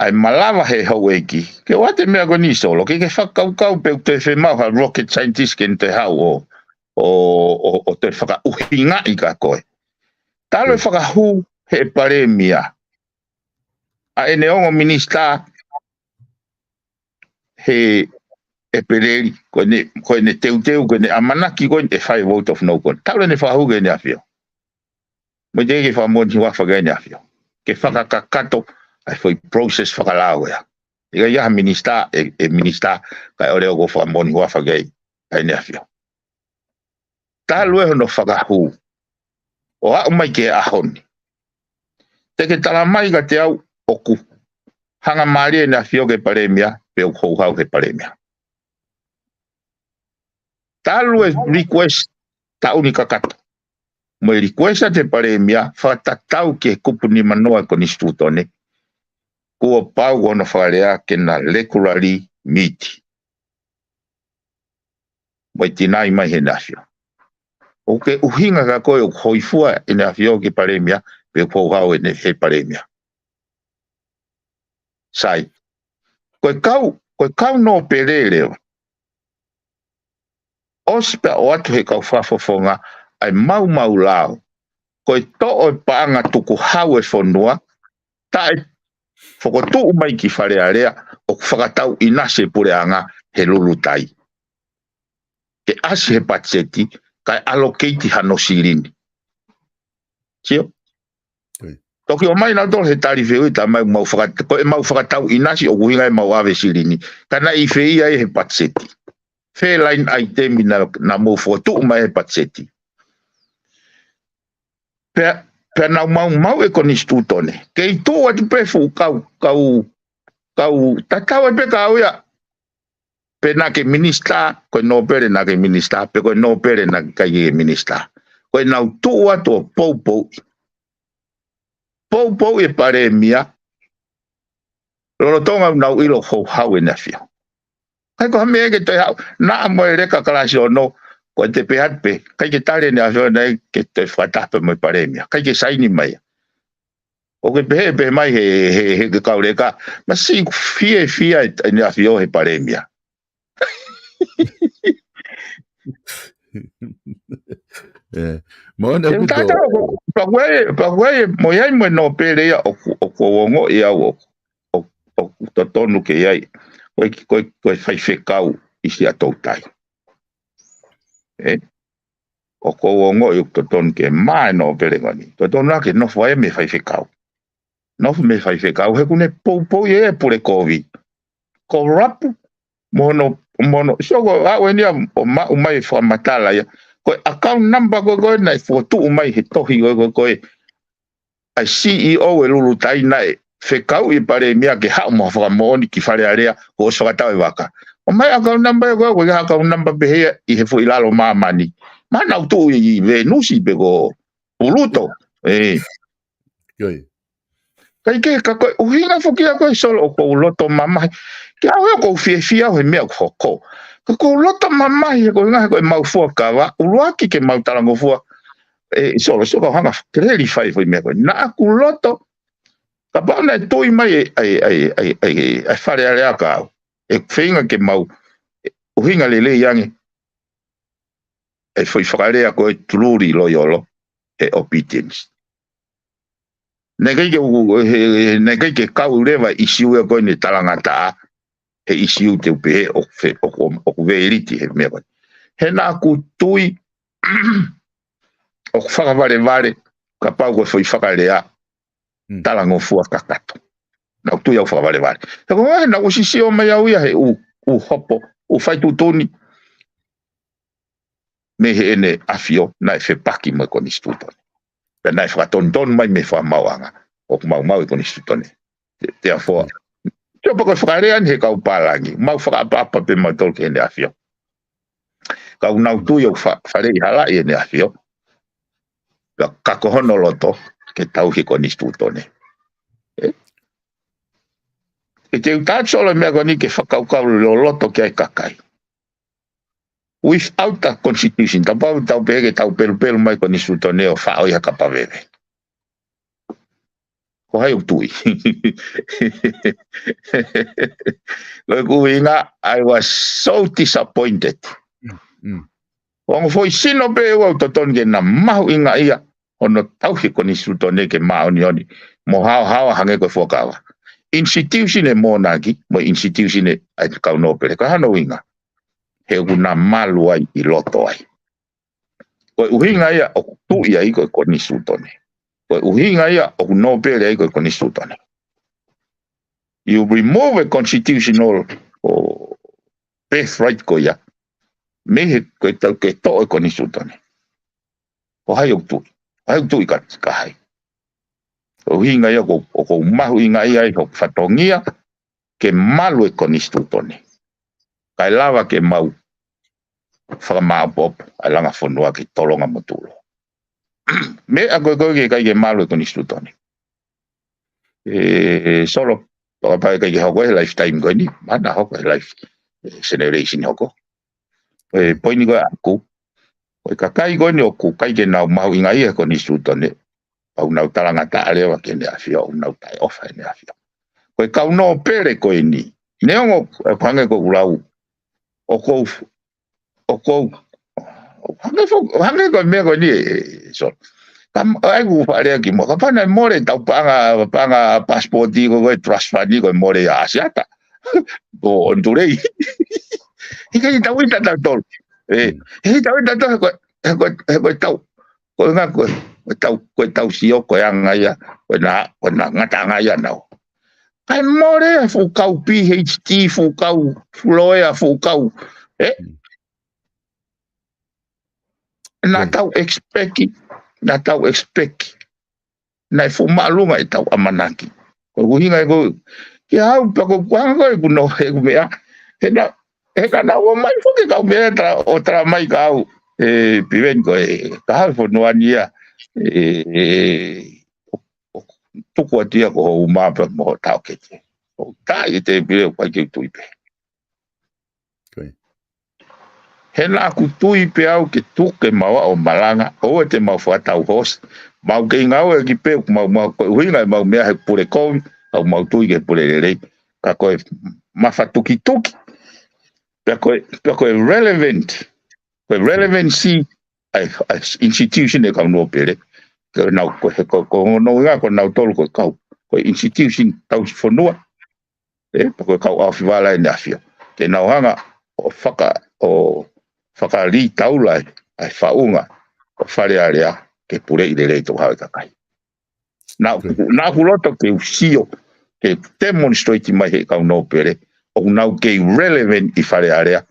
ʻA e malava he houʻeiki. Ke ʻoua te meʻa ko eni Solo, ke ke fakakaukau pe ʻoku te fiemaʻu ha rocket scientist ke ne te haʻu ʻo, ʻo, ʻo, ʻo te fakaʻuhingaʻi ka koe. Talu e fakahū he palēmia. ʻA ʻene ongo minisitā he ʻEpeleli, ko ʻene, ko ʻene teuteu, ko ʻene ʻamanaki, ko ʻene fai vote of no confidence. Talu ʻene fakahū ki heʻene ʻAfio. Mo te ke fakamoʻoni huafa ki heʻene ʻAfio. Ke fakakakato, ʻa e foʻi process fakalao ia. ʻIkai ha minisitā, ʻe, ʻe minisitā, kae ʻoua ʻe fakamoʻoni huafa ki heʻene ʻAfio. Talu e hono fakahū. ʻO aʻu mai ki he ʻaho ni. Te ke tala mai kiate au ʻoku hangamālie ʻEne ʻAfio ke palēmia, pe ʻoku houhau he palēmia. Talu e request taʻu ni kakato. Mo e request ʻa e palēmia, fakatatau ki he kupu nimanoa e konisitūtone. Kuo pau ko hono fakalea ke na regularly meet. Mo e tinai mai heʻene ʻAfio. ʻOku ke ʻuhinga ka koe ʻoku hoifua ʻEne ʻAfio ke palēmia, pe ʻoku houhau ʻEne he palēmia. Sai. Ko e kau, ko e kau nōpele leva. ʻOsi pea ʻoatu he kau fakafofonga, ʻa e maumau lao. Ko e toʻo e paʻanga tukuhau e fonua, taʻe fokotuʻu mai ki Fale Alea, ʻoku fakatau ʻinasi e puleʻanga he lulutai. Ke ʻasi he patiseti, kae allocate hano silini. Sio? Toki ʻomai nautolu he tali fehuʻi, tā mai mau faka-, ko e mau fakatau ʻinasi ʻoku ʻuhinga ʻemau ʻave silini. Ka naʻe ʻi fē ia he patiseti. Fē line item naʻa, naʻa mou fokotuʻu mai he patiseti. Pea, pea nau maumau e konisitūtone. Kei tuʻu atu pē fuʻu kau, kau, kau, tatau ai pē kau ia. Pe naʻa ke minisitā, ko e nōpele naʻa ke minisitā, pe ko e nōpele naʻa ke ʻikai ke minisitā. ko ʻenau tuʻu atu ʻo poupouʻi. Poupouʻi e palēmia, lolotonga ʻoku nau ʻilo ʻoku houhau ʻEne ʻAfio. ʻIkai ko ha meʻa ke toe haʻu, naʻa mo e leka kalasi ono, ko e te pehē atu pē, ʻikai ke tali ʻEne ʻAfio naʻe ke toe fakataha pē mo e palēmia, ʻikai ke saini mai ia. ʻOku ke pehē, pehē mai he, he, he, he kau leka, masiʻi fiefia ʻEne ʻAfio he palēmia. ʻE, mo na Te kuto. Tata o, pakuai, pakuai, mo iai mo e nōpele ia ʻoku, ʻoku ou ongoʻi au ʻoku, ʻoku, ʻoku totonu ke iai. Ko e, ko e, ko e faifekau ʻi Siaʻatoutai. ʻE, ʻoku ou ongoʻi ʻoku totonu ke maʻu e nōpele ko eni. Totonu ake nofo ai mei faifekau. Nofo mei faifekau, he ʻoku ne poupouʻi e pule kovi. Ko rapu, mo hono, mo hono, so ko au eni ia ʻo maʻu mai e fakamatala ia. Ko e account number ko ē, ko ē naʻe fokotuʻu mai he tohi ko ē, ko ē, ko ē, ʻa e C E O e Lulutai naʻe fekauʻi e palēmia ke haʻu mo ha fakamoʻoni ki Fale Alea, kuo ʻosi fakatau e vaka. ʻOmai account number ia ko ē, ko e account number pehē ia ʻi he foʻi lalo māmani. Mahalo naʻa nau tuʻu ʻi Venusi pe ko Puluto. ʻE. Koi. Kae kehe, ka ko e ʻuhinga foki ia ko ē Solo ʻoku ou loto mamahi. Ke au ia ʻoku ou fiefia au he meʻa ʻoku hoko. Ka ʻoku ou loto mamahi he ko e ʻuhinga he ko ʻemau fuakava, ʻuluaki ke mau talangofua. ʻE, Solo, Solo, kau hanga clarify e foʻi meʻa ko ē. Naʻa ku loto, kapau naʻe tui mai e, ʻa e, ʻa e, ʻa e, ʻa e, ʻa e Fale Alea kia au. ʻE feinga ke mau, ʻe, ʻuhinga lelei ange e foʻi fakalea ko ē truly loyal, he obedience. Naʻe ʻikai ke u-, he, he, naʻe ʻikai ke kau leva ʻisiu ia ko eni talangataʻa, he ʻisiu te u pehē ʻoku fe-, ʻoku, ʻoku veiliti he meʻa ko ē. He naʻa ku tui, ʻoku fakavalevale, kapau ko e foʻi fakalea, Mm. talangofua kakato. Naʻa ku tui au fakavalevale. He ko e ʻuhinga naʻa ku sio mai au ia he ʻū, ʻū hopo, ʻū faituʻutuʻuni. Mei heʻene ʻafio, naʻe fepaki mo e konisitūtone. Pea naʻe fakatonutonu mai mei he fakamaauʻanga ʻoku maumau e konisitūtone. Te-, therefore, Mm. te o pako fakalea ni he kau pālangi, mau fakaʻapaʻapa pē mautolu ki heʻene ʻafio. Ka ʻoku nau tui ʻoku fa-, faleʻi halaʻi ʻEne ʻAfio. Pea ka ko hono loto, ke tauhi e konisitūtone. ʻE? ʻE te u taʻaki Solo e meʻa ko eni ke fakakaukau loloto ki ai kakai. Without a constitution, kapau tau pehē ke tau pelupelu mai konisitūtone ʻo faʻo ia ha kapa veve. Ko hai ʻoku tui? Ko e ʻuhinga, I was so disappointed. Mm, mm. Ko e ongo foʻi sino pē ʻoku ou totonu ke na mahuʻingaʻia hono tauhi e konisitūtone ke māʻoniʻoni mo haohaoa hangē ko e fuakava. Institution e monarchy, mo e institution ʻa e kau nōpele. Ko hono ʻuhinga, he ʻoku na malu ai ʻi loto ai. Ko e ʻuhinga ia ʻoku tuʻi ai ko e konisitūtone. Ko e ʻuhinga ia ʻoku nōpele ai ko e konisitūtone. You remove a constitutional or birthright ko ia. Mei he ko e tau ke toʻo e konisitūtone. Ko hai ʻoku tuʻi? Ko hai ʻoku tuʻi ka, ka hai? Ko e ʻuhinga ia ʻoku, ʻoku ou mahuʻingaʻia ai hoku fatongia ke malu e konisitūtone. Kae lava ke mau fakamāʻopoʻopo ʻa e langa fonua ke tolonga mo tuʻuloa. Meʻa ko ē ko ē ke ʻikai ke malu e konisitūtone. ʻE, Solo, kapau ʻe ʻikai ke hoko he lifetime ko eni, mana hoko he life, ʻe, generation hoko. ʻE, poini ko ē ʻaku. Ko e kakai ko eni ʻoku ʻikai ke nau mahuʻingaʻia he konisitūtone. Pau nau talangataʻa leva ki heʻene ʻafio, ʻoku nau taʻeʻofa heʻene ʻafio. Ko e kau nōpele ko eni. Neongo, ʻe, hangē ko ʻeku lau. ʻOku ou, ʻoku ou, hangē fo-, hangē ko e meʻa ko eni ʻe, ʻe, Solo. Ka, ʻai ku faʻa lea ki muʻa. Kapau naʻe mole ʻetau paʻanga, paʻanga passport ko ē, ko e trust fund ko ē mole ʻa ʻAsiata. Ko ʻOnitulei. ʻIkai ke tau ʻita tautolu. ʻE, Mm. ʻikai ke tau ʻita tautolu, he ko e, he ko e, he ko e tau, ko e ʻuhinga ko e, ko e tau, ko e tau sio, ko e anga ia, ko e na, ko e na ngataʻanga ia ʻanaua. Kae mole ʻa e fuʻu kau P H D, fuʻu kau fuʻu loea, fuʻu kau, ʻe? Mm. Naʻa Mm. tau expect, naʻa tau expect. Naʻe fuʻu māʻolunga ʻetau ʻamanaki. Ko e ʻuhinga ia ko ē, ke au pē ko e ʻuhinga ko ē ʻeku nofo he ʻeku meʻa. He naʻa, he naʻa nau ō mai foki e kau meʻa ʻo tala, ʻo tala mai kia au. ē, Piveni, ko e kahaʻu e fonua ni ia, ē, ē, ʻo, ʻo tuku atu ia ko hoʻo uma pea mo hoʻo taʻokete. ʻO taʻi e tēpile ʻoku ʻikai ke u tui pē. He naʻa ku tui pē au ke tuku ke mau ō ʻo malanga, ʻoua te mau fakatau hoosi. Mau kei ngāueʻaki pē ʻoku mau, mau, ko e ʻuhinga ʻemau meʻa he pule kovi, ʻoku mau tui ki he pule lelei. Ka ko e mafatukituki, pea ko e, pea ko e relevant, ko e relevancy ʻa e, ʻa e institution ʻa e kau nōpele. Ko e nau, ko e, ko, ko hono ʻuhinga ko nautolu ko e kau, ko e institution tauhi fonua. Ē, pea ko e kau ʻaofivala ʻEne ʻAfio. Ke nau hanga ʻo faka-, ʻo fakalītaula ʻa e faʻunga ʻo Fale Alea ke puleʻi lelei e toko hau e kakai. Naʻa, naʻa ku loto ke u sio, ke demonstrate mai he kau nōpele, ʻoku nau kei relevant ʻi Fale Alea,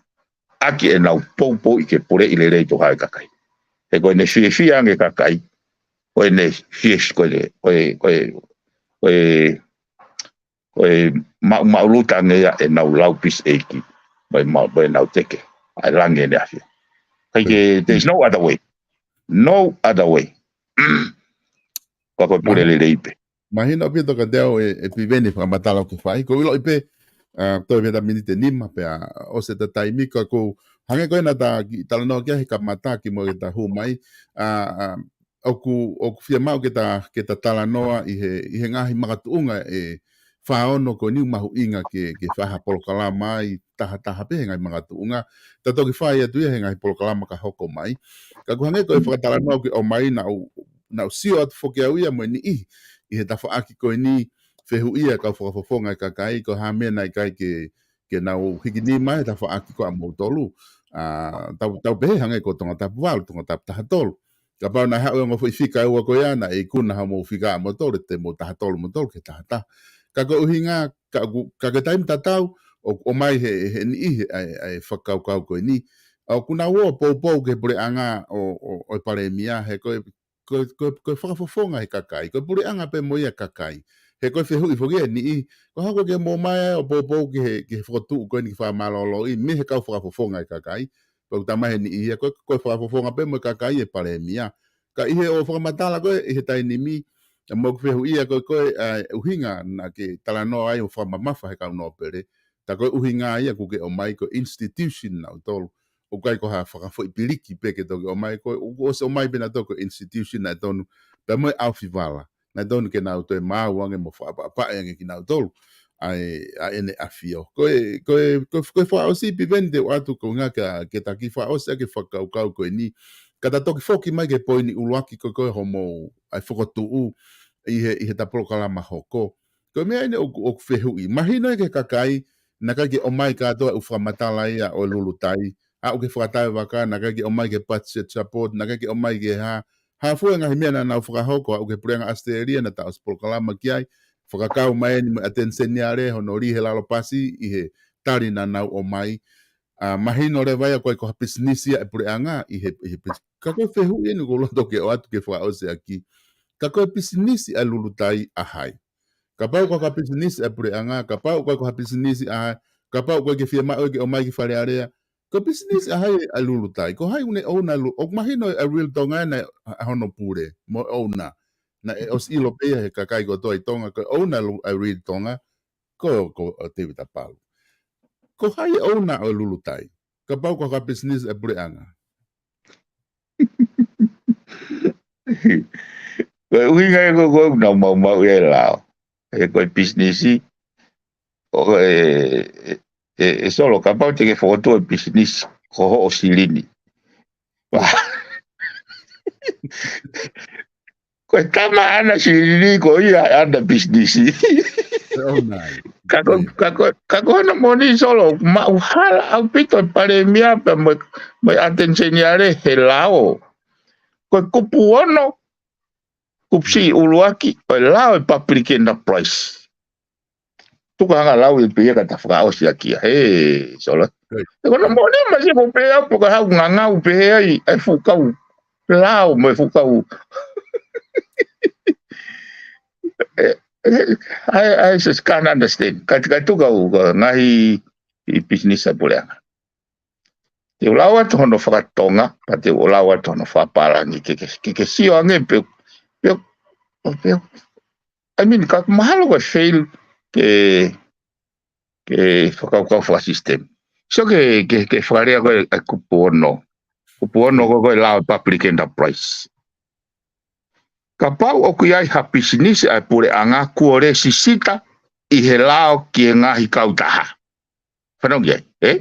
ʻaki ʻenau poupouʻi ke puleʻi lelei e toko hau e kakai. He ko ʻene fiefia ange e kakai, ko ʻene fies-, ko ʻene, ko e, ko e, ko e, ko e maʻu, maʻuluta ange ia ʻenau lau pisi ʻeiki, mo e ma-, mo ʻenau teke ʻa e langi ʻEne ʻAfio. ʻIkai ke, there's no other way. No other way. Ka ko e pule lelei pē. Mahino ʻaupito kiate au ē, ē Piveni, fakamatala ʻoku ke fai. Ko u ʻiloʻi pē, ʻa, toe pē ha miniti ʻe nima pea ʻosi ʻeta taimi, ka ko u hangē ko ē naʻa ta kiʻi talanoa ki ai he kamata kimuʻa ke ta hū mai. ʻA, ʻa, ʻoku, ʻoku fiemaʻu ke ta, ke ta talanoa ʻi he, ʻi he ngaahi makatuʻunga ʻe fā ono ko eni ʻoku mahuʻinga ke, ke fai ha polokalama ai tahataha pē he ngaahi makatuʻunga. Ta toki fai atu ia he ngaahi polokalama ka hoko mai. Ka ʻoku hangē ko e fakatalanoa ʻoku ke ʻomai, naʻa ku, naʻa ku sio atu foki au ia mo e niʻihi ʻi he tafaʻaki ko eni, fehuʻia e kau fakafofonga e kakai, ko e hā e meʻa naʻe ʻikai ke, ke nau hiki nima he tafaʻaki ko ia ʻamoutolu. ʻA, tau, tau pehē hangē ko Tongatapu valu, Tongatapu taha tolu. Kapau naʻe haʻu e ongo foʻi fika ʻe ua ko ia, naʻe ikuna hoʻomou fika ʻamoutolu, te mou taha tolu moutolu ki he taha taha. Ka ko e ʻuhinga, ka ʻoku, ka ko e taimi tatau, ʻoku ʻomai he, he niʻihi ʻa e, ʻa e fakakaukau ko eni. ʻOku nau ō ʻo poupou ki he puleʻanga ʻo, ʻo, ʻo e palēmia, he ko e, ko e, ko e, ko e fakafofonga he kakai, ko e puleʻanga pē mo ia e kakai. He ko e fehuʻi foki ʻe niʻihi, ko e hā ʻoku ke ō mai ai ʻo poupou ki he, ki he fokotuʻu ko eni ki he fakamālōlōʻi, mei he kau fakafofonga e kakai. Pea ʻoku talamai he niʻihi ia, ko, ko e fakafofonga pē mo e kakai e palēmia. Ka ʻi he ʻo fakamatala ko ē ʻi he taimi ni, ʻa, mo ʻeku fehuʻia ko ē, ko e, ʻa, ʻuhinga naʻa ke talanoa ai ʻo fakamamafa he kau nōpele. Ta ko e ʻuhinga ia ʻoku ke ō mai ko e institution nautolu. ʻOku ʻikai ko ha fakafoʻi piliki pē ke toki ō mai, ko e, ʻoku ʻosi ō mai pē nautolu ko e institution naʻe tonu. Pea mo e ʻaofivala naʻe tonu ke nau toe maau ange mo fakaʻapaʻapaʻi ange kinautolu ʻa e, ʻa ʻEne ʻAfio. Ko e, ko e, ko e, ko e fakaʻosi Piveni te u ʻoatu ko e ʻuhinga ke, ke ta kiʻi fakaʻosi ʻaki e fakakaukau ko eni. Ka ta toki foki mai ki he poini ʻuluaki ko ē ko e hoʻomou ʻai fokotuʻu ʻi he, ʻi heʻeta polokalama hoko. Ko e meʻa eni ʻoku, ʻoku fehuʻi. Mahino ia ki he kakai, naʻe ʻikai ke ō mai kātoa e ʻū fakamatala ia ʻo e Lulutai. Aʻu ki he fakatau e vaka, naʻe ʻikai ke ō mai ki he budget support, naʻe ʻikai ke ō mai ki he hā, hā fua e ngaahi meʻa naʻa nau fakahoko, aʻu ki he puleʻanga ʻAositelēlia naʻa ta ʻosi polokalama ki ai, fakakau mai eni mo e ʻAteni Seniale, hono lī he lalo pasi ʻi he tali naʻa nau ō mai. ʻA, mahino leva ia ʻoku ʻikai ko ha pisinisi ia e puleʻanga ʻi he, ʻi he pis-, ka ko e fehuʻi eni ʻoku ou loto ke ʻoatu ke fakaʻosi ʻaki. Ka ko e pisinisi ʻa e Lulutai ʻa hai? Kapau ʻoku ʻikai ko ha pisinisi ʻa e puleʻanga, kapau ʻoku ʻikai ko ha pisinisi ʻa hai, kapau ʻoku ʻikai ke fiemaʻu ia ke ō mai ki Fale Alea, ko e pisinisi ʻa hai ʻa e Lulutai? Ko hai ʻoku ne ʻouna e Lu-, ʻoku mahino ʻa e Real Tonga naʻe ʻa, ʻa hono pule, mo e ʻouna. Naʻe ʻosi ʻilo pē ia he kakai kotoa ʻi Tonga, ko e ʻouna ʻa e Lu-, ʻa e Real Tonga, ko, ko, ʻa, Tēvita Palu. Ko hai e ʻouna ʻo e Lulutai? Kapau ʻoku ʻikai ko ha pisinisi ʻa e puleʻanga. Ko e ʻuhinga ia ko ē ʻoku nau maumauʻi e lao. He ko e pisinisi, ʻo e, ʻe, ʻe, ʻe Solo, kapau te ke fokotuʻu e pisinisi, ko hoʻo silini. Ko e tama ʻana silini ko ia ʻana pisinisi. Ka ko, ka ko, ka ko hono moʻoni Solo, maʻuhala ʻaupito e palēmia pea mo, mo e ʻAteni Seniale he lao. Ko e kupu ono, kupu siʻi ʻuluaki, ʻo e lao e public enterprise. Tuku hanga lau e pē ia ka ta fakaʻosi ʻaki ia. He, Solo. He ko hono moʻoni ma se ko pē au, pea ka hau ngangau pē he ai, ai fuʻu kau lao mo e fuʻu kau. Eh, eh, I, I just can't understand. Ka, ka tuku au, ka ngaahi ʻi pisinisi ʻa e puleʻanga. Te u lau atu hono fakatonga, pea te u lau atu hono fakapālangi ke, ke, ke, ke sio ange pe, pe, pe, I mean, ka mahalo ko e fail ke, ke fakakaukau fakasisitemi. So ke, ke, ke fakalea ko e, e kupu ono. Kupu ono ko, ko e lao e public enterprise. Kapau ʻoku ʻi ai ha pisinisi ʻa e puleʻanga kuo lēsisita ʻi he lao ki he ngaahi kautaha. Fanongo ki ai, ē?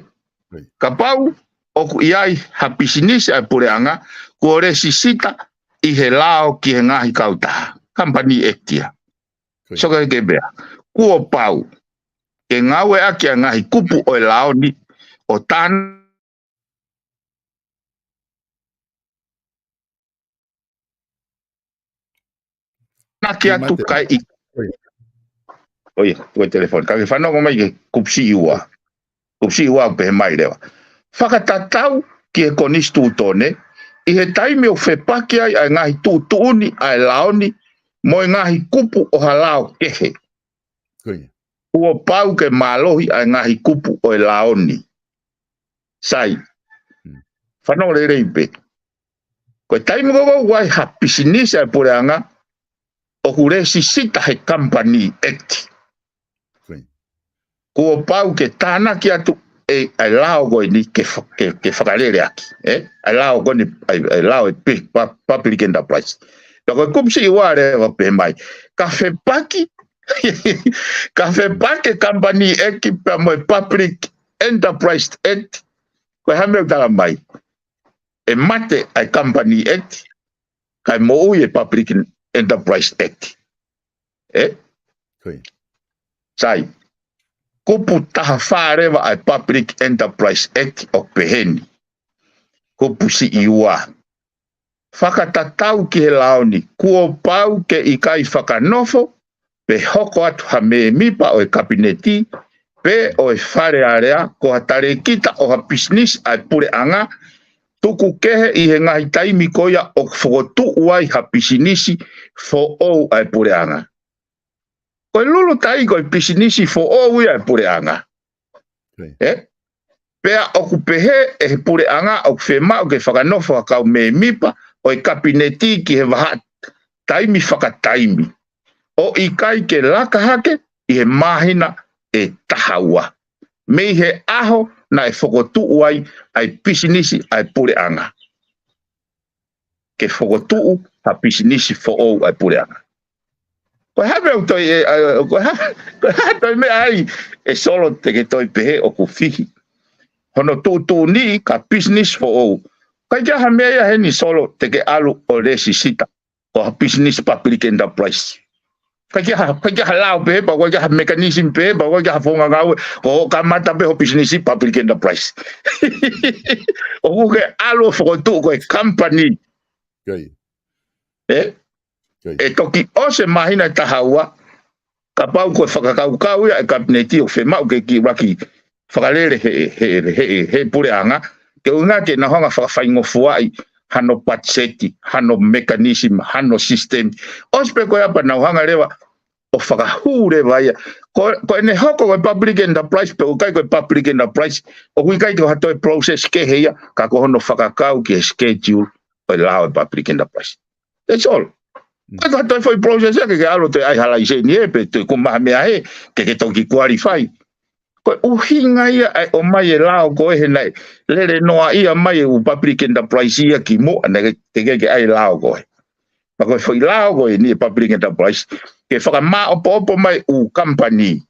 Kapau ʻoku ʻi ai ha pisinisi ʻa e puleʻanga kuo lēsisita ʻi he lao ki he ngaahi kautaha. Company Act ia. So ke ke pea. Kuo pau ke ngāueʻaki ʻa e ngaahi kupu ʻo e lao ni ʻo tānaki atu kae ʻi-, ʻo ia, tuʻu e telefoni. Ka ke fanongo mai ki he kupu siʻi ua. Kupu siʻi ua ʻoku pehē mai leva. Fakatatau ki he konisitūtone, ʻi he taimi ʻoku fepaki ai ʻa e ngaahi tuʻutuʻuni ʻa e lao ni mo e ngaahi kupu ʻo ha lao kehe, kuo pau ke mālohi ʻa e ngaahi kupu ʻo e lao ni. Sai. Fanongo lelei pē. Ko e taimi ko ē ʻoku ʻi ai ha pisinisi ʻa e puleʻanga ʻoku lēsisita he Company Act, kuo pau ke tānaki atu e, e lao ko eni ke fa-, ke, ke fakaleleʻaki, ē? E lao ko eni, e, e lao e pi-, pa-, public enterprise. Pea ko e kupu siʻi ua leva pehē mai. Ka fepaki, ka fepaki e Company Act pea mo e Public Enterprise Act, ko e hā e meʻa ʻoku tala mai? ʻE mate ʻa e Company Act, kae moʻui e Public Enterprise Act. Ē? Sai. Kupu taha fā leva ʻa e Public Enterprise Act ʻoku pehē ni. Kupu siʻi ua. Fakatatau ki he lao ni, kuo pau ke ʻikai fakanofo pe hoko atu ha mēmipa ʻo e Kapineti pe ʻo e Fale Alea ko ha talēkita ʻo ha pisinisi ʻa e puleʻanga, tuku kehe ʻi he ngaahi taimi ko ia ʻoku fokotuʻu ai ha pisinisi foʻou ʻa e puleʻanga. Ko e Lulutai ko e pisinisi foʻou ia ʻa e puleʻanga. Ē? Pea ʻoku pehē ʻe he puleʻanga ʻoku fiemaʻu ke fakanofo ha kau mēmipa ʻo e Kapineti ki he vahaʻa taimi fakataimi, ʻo ʻikai ke laka hake ʻi he māhina ʻe taha ua mei he ʻaho naʻe fokotuʻu ai ʻa e pisinisi ʻa e puleʻanga. Ke fokotuʻu ha pisinisi foʻou ʻa e puleʻanga. Ko e hā e meʻa ʻoku toe, ē, ʻa, ko e hā, ko e hā e toe meʻa ai ʻe Solo te ke toe pehē ʻoku fihi? Hono tuʻutuʻuni ka pisinisi foʻou. ʻIkai ke ʻi ai ha meʻa ia heni Solo te ke ʻalu ʻo lēsisita ko ha business public enterprise. ʻIkai ke ʻi ai ha, ʻikai ke ʻi ai ha lao pehē pea ʻikai ke ʻi ai ha mechanism pehē pea ʻikai ke ʻi ai ha founga ngāue, ko hoʻo kamata pē ho business public enterprise. ʻOku ke ʻalu ʻo fokotuʻu ko e company. Ē? ʻE toki ʻosi e māhina ʻe taha ua, kapau ko e fakakaukau ia ʻa e Kapineti ʻoku fiemaʻu ke kiʻi ʻuluaki fakalele he, he, he, he puleʻanga, ke ʻuhinga ke nau hanga fakafaingofuaʻi hano patiseti, hano mechanism, hano system. ʻOsi pē ko ia pea nau hanga leva ʻo fakahū leva ia. Ko, ko ʻene hoko ko e public enterprise pe ʻikai ko e public enterprise, ʻoku ʻikai ke ʻi ai ha toe process kehe ia, ka ko hono fakakau ki he schedule ʻo e lao e public enterprise. That's all. ʻIkai ko ha toe foʻi process ia ke ke ʻalu ʻo toe ʻai ha laiseni ē, pe toe kuo maha meʻa ē, ke ke toki qualify. Ko e ʻuhinga ia ʻa e ʻomai e lao ko ē he naʻe lele noaʻia mai e ʻū public enterprise ia kimuʻa naʻe teʻeki ke ʻai e lao ko ē. Pea ko e foʻi lao ko eni e public enterprise, ke fakamāʻopoʻopo mai ʻū company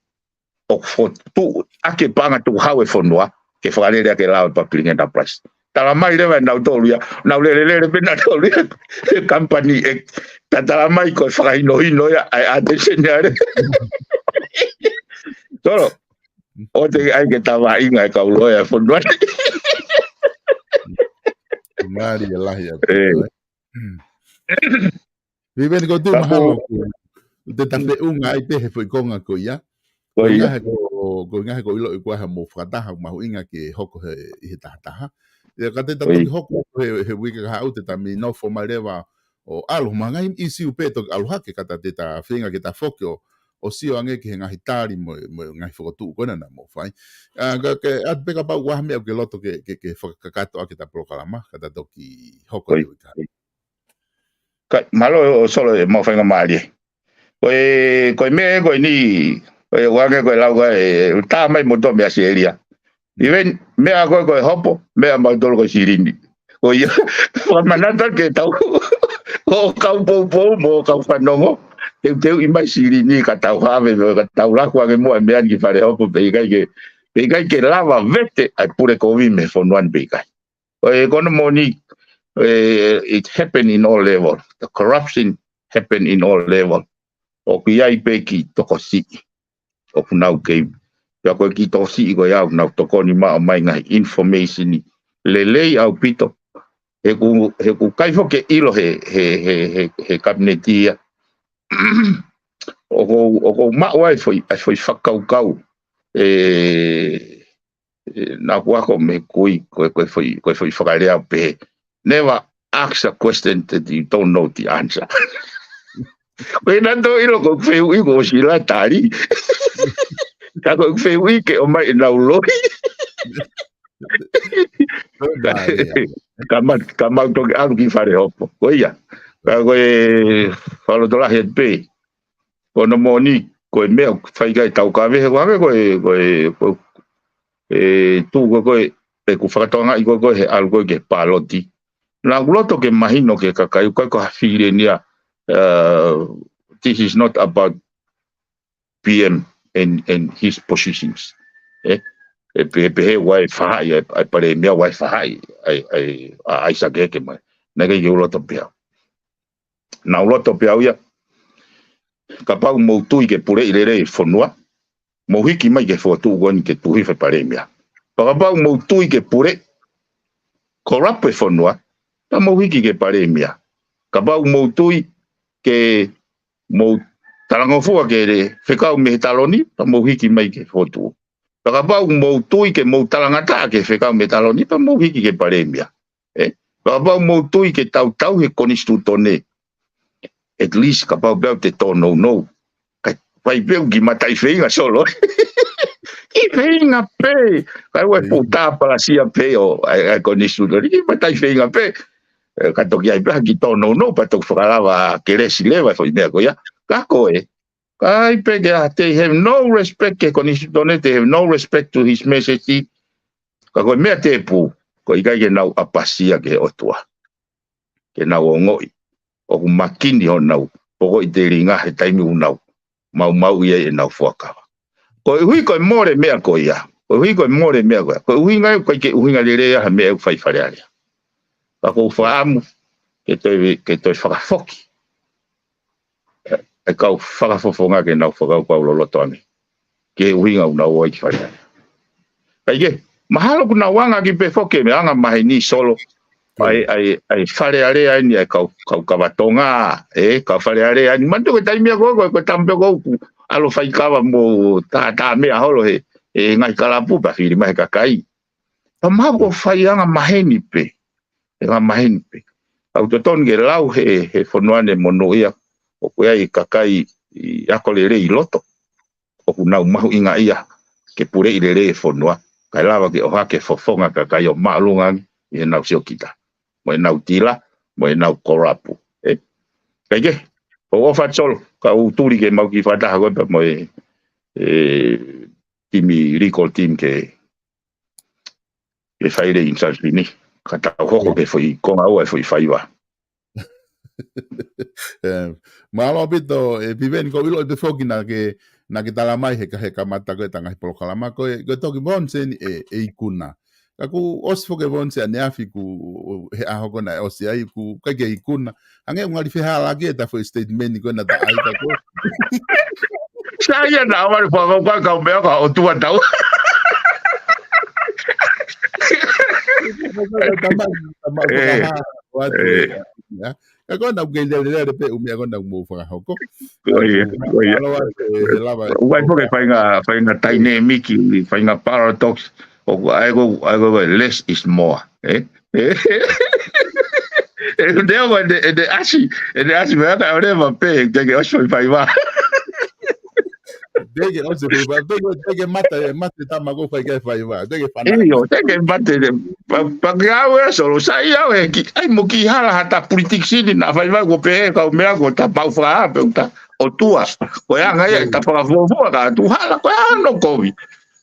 ʻoku fokotuʻu ʻaki e paʻanga tukuhau e fonua, ke fakalele ʻaki e lao e public enterprise. Tala mai leva ʻe nautolu ia, nau lelelele pē nautolu ia, he company ē, ka tala mai ko e fakahinohino ia ʻa e attention ia leva. Solo, ʻoua te ke ʻai ke tavaʻinga e kau loea e fonua ni. Ngali e lahi a. Ē. Viveni, ko tu mahalo ko te ta feʻunga ai pē he foʻi konga ko ia. Ko ia. Ko e ʻuhinga he ko, ko e ʻuhinga he ko e ʻilo ʻi kua ha mo fakataha mahuʻinga ke hoko he, ʻi he taha taha. Ia ka te ta toki hoko he, he uike kahaʻu te ta mei nofo mai leva ʻo ʻalu ma ngai ʻisiu pē toki ʻalu hake ka ta te ta feinga ke ta foki ʻo, ʻo sio ange ki he ngaahi tali mo, mo e ngaahi fokotuʻu ko ena naʻa mou fai. ʻA, ka, ke, ʻa, pea kapau ʻoku ʻi ai ha meʻa ʻoku ke loto ke, ke, ke fakakakato ʻaki ʻeta polokalama, ka ta toki hoko ʻOi. Atu ʻi ka. Ka, mālō ʻo Solo e mau faingamālie. Ko e, ko e meʻa ko eni, ko e ʻoange ko e lau ka e, tā mai mo tō meʻa si elia. Even, meʻa ko e, ko e hopo, meʻa mau tolo ko e silini. Ko ia, fakamanatu ke tau, ko kau poupou mo kau fanongo, teuteuʻi mai silini ka tau have, ka tau laku ange muʻa meʻa ni ki fale hopo, pea ʻikai ke, pea ʻikai ke lava vete ʻa e pule kovi mei he fonua ni pea ʻikai. ʻOku ʻi ai ko hono moʻoni, eh, it happened in all level. The corruption happened in all level. ʻOku ʻi ai pē kiʻi tokosiʻi ʻoku nau kei. Pea ko e kiʻi tokosiʻi ko ia ʻoku nau tokoni mai ʻo ʻomai ngaahi information lelei ʻaupito. He ʻoku, he ʻoku ʻikai foki ke ʻilo he, he, he, he, he kapineti ia. ʻOku ou, ʻoku ou maʻu ai foʻi, ʻa e foʻi fakakaukau. E, e, naʻa ku ako mei he kui, ko e, ko e foʻi, ko e foʻi fakalea pē. Never ask a question that you don't know the answer. Ko e naʻa tō ʻilo ko e fehuʻi ko e ʻosi la tali. Ka ko e fehuʻi ke ʻomai ʻenau loi. Ka ma, ka mau toki ʻalu ki fale hopo. Ko ia. Ka ko e fakalotolahi atu pē. Ko hono moʻoni, ko e meʻa ʻoku fai ki ai ʻetau kaveinga, ko e, ko e, ko e, e, tuʻu ko e, ko e, ʻeku fakatokangaʻi ko e, ko e he ʻalu ko e ki he pāloti. Naʻa ku loto ke mahino ki he kakai, ʻoku ʻikai ko ha fili eni ia, uh, this is not about P M and, and his positions. Eh? E pe, pehē ʻoku ʻi ai e faʻahi, ʻa e, ʻa e palēmia ʻoku ʻi ai e faʻahi, ʻa e, ʻa e, ʻa Aisa Keke mai. Naʻe ʻikai ke u loto pē au. Naʻa ku loto pē au ia. Kapau mou tui ke puleʻi lelei e fonua, mou hiki mai ki he fokotuʻu ko eni ke tuʻu hifo e palēmia. Pea kapau mou tui ke puleʻi, corrupt e fonua, pea mou hiki ki he palēmia. Kapau mou tui ke mou talangofua ke fekau mei he taloni, pea mou hiki mai ki he fokotuʻu. Pea kapau mou tui ke mou talangataʻa ke fekau mei he taloni, pea mou hiki ki he palēmia. Eh? Pea kapau mou tui ke tautau he konisitūtone. At least kapau pē ʻoku te tōnounou. Kae fai pē ʻoku kiʻi mataʻi feinga Solo. Kiʻi feinga pē. Kae ʻoua ʻe pō tāpalasia pē ʻo, ʻa e, ʻa e konisitūtone. Kiʻi mataʻi feinga pē. Eh, ka toki ʻi ai pē ha kiʻi tōnounou, pea toki fakalava kelesi leva e foʻi meʻa ko ia. Ka ko e. Ka ʻi ai pē ke ʻa, they have no respect ki he konisitūtone, they have no respect to his majesty. Ka ko e meʻa tēpū, ʻoku ʻikai ke nau ʻapasia ki he ʻOtua. Ke nau ongoʻi. ʻOku makini honau, pokoʻi telinga he taimi ʻoku nau maumauʻi ai ʻenau fuakava. Koeʻuhi ko e mole meʻa ko ia. Koeʻuhi ko e mole meʻa ko ia. Ko e ʻuhinga ia ʻoku ʻikai ke ʻuhinga lelei ia ha meʻa ʻoku fai Fale Alea. Ka ʻoku ou fakaʻamu ke toe, ke toe fakafoki. ʻE, ʻe kau fakafofonga ke nau fakakaukau loloto ange. Ki he ʻuhinga ʻoku nau ō ai ki Fale Alea. Kae kehe, mahalo ʻoku nau anga ki pē foki e meʻa anga maheni Solo. ʻA e, ʻa e, ʻa e Fale Alea eni, ʻa e kau, kau kava Tonga, ē, kau Fale Alea eni. Manatu ko e taimi ia ko ē, ko e, ko e taimi pē ko ē ʻoku ʻalu ʻo fai kava mo tā, tā meʻa holo he, he ngaahi kalapu pea fili mai he kakai. Pea mahalo ko e fai anga maheni pē. He anga maheni pē. ʻOku totonu ke lau he, he fonua ni e monūʻia. ʻOku ʻi ai e kakai ʻi ako lelei ʻi loto. ʻOku nau mahuʻingaʻia ke puleʻi lelei e fonua, kae lava ke ʻohake e fofonga kakai ʻo māʻolunga ange ʻi heʻenau siokita. Mo ʻenau tila, mo ʻenau kolapu. Ē? Kae kehe, ʻoku ou ʻofa atu Solo, ka u tuli ke mau kiʻi fakataha ko ē pea mo e, e, timi legal team ke, ke fai lelei instruction ni. Ka tau hoko ki he foʻi konga ua e foʻi faiva. Eh, mālō ʻaupito, e Piveni, ʻoku ou ʻilo pē foki naʻa ke, naʻa ke tala mai he ka, he kamata ko ē ʻeta ngaahi polokalama ko ē, ko e toki Vonse eni ʻe, ʻe ikuna. Ka kuo ʻosi foki e Vonse ʻaneafi kuo, he ʻaho ko ē naʻe ʻosi ai kuo ʻikai ke ikuna. Hangē ʻoku ngali fehālaaki ʻeta foʻi statement ko ē naʻa ta ʻai ka ko. Sai ia naʻa vale fakakaukau kau meʻa ka ʻotua tau. Tama, tama, Eh, fakahā, atu, eh. Ia. Ka ko ena ʻoku kei lelelele pē ʻū meʻa ko ena ʻoku mou fakahoko. Ko ia, ko ia. Alo, atu, e, e lava, ʻoku ʻi ai foki e faʻahinga, faʻahinga dynamic, faʻahinga paradox, ʻoku ʻai ko, ʻai ko, ko e less is more, eh? Eh? E, ne o, e, e, ʻasi, e, ʻasi, meʻa ka ʻoleva pē, ke, ke ʻosi foʻi faiva. Teke, ʻosi pē, pa, teke, teke mata, e mata tama ko fai kai fai va, teke fana. ʻIo, teke mata, e, pa, pa ke au e solo, sa ia e ki, ai mo ki hala ha ta politikisini na fai va ko pē, kau meʻa ko ta pau fa, pe ta, ʻo tua. Ko e anga ia, ta fakafuafua ka tu hala, ko e ano kovi.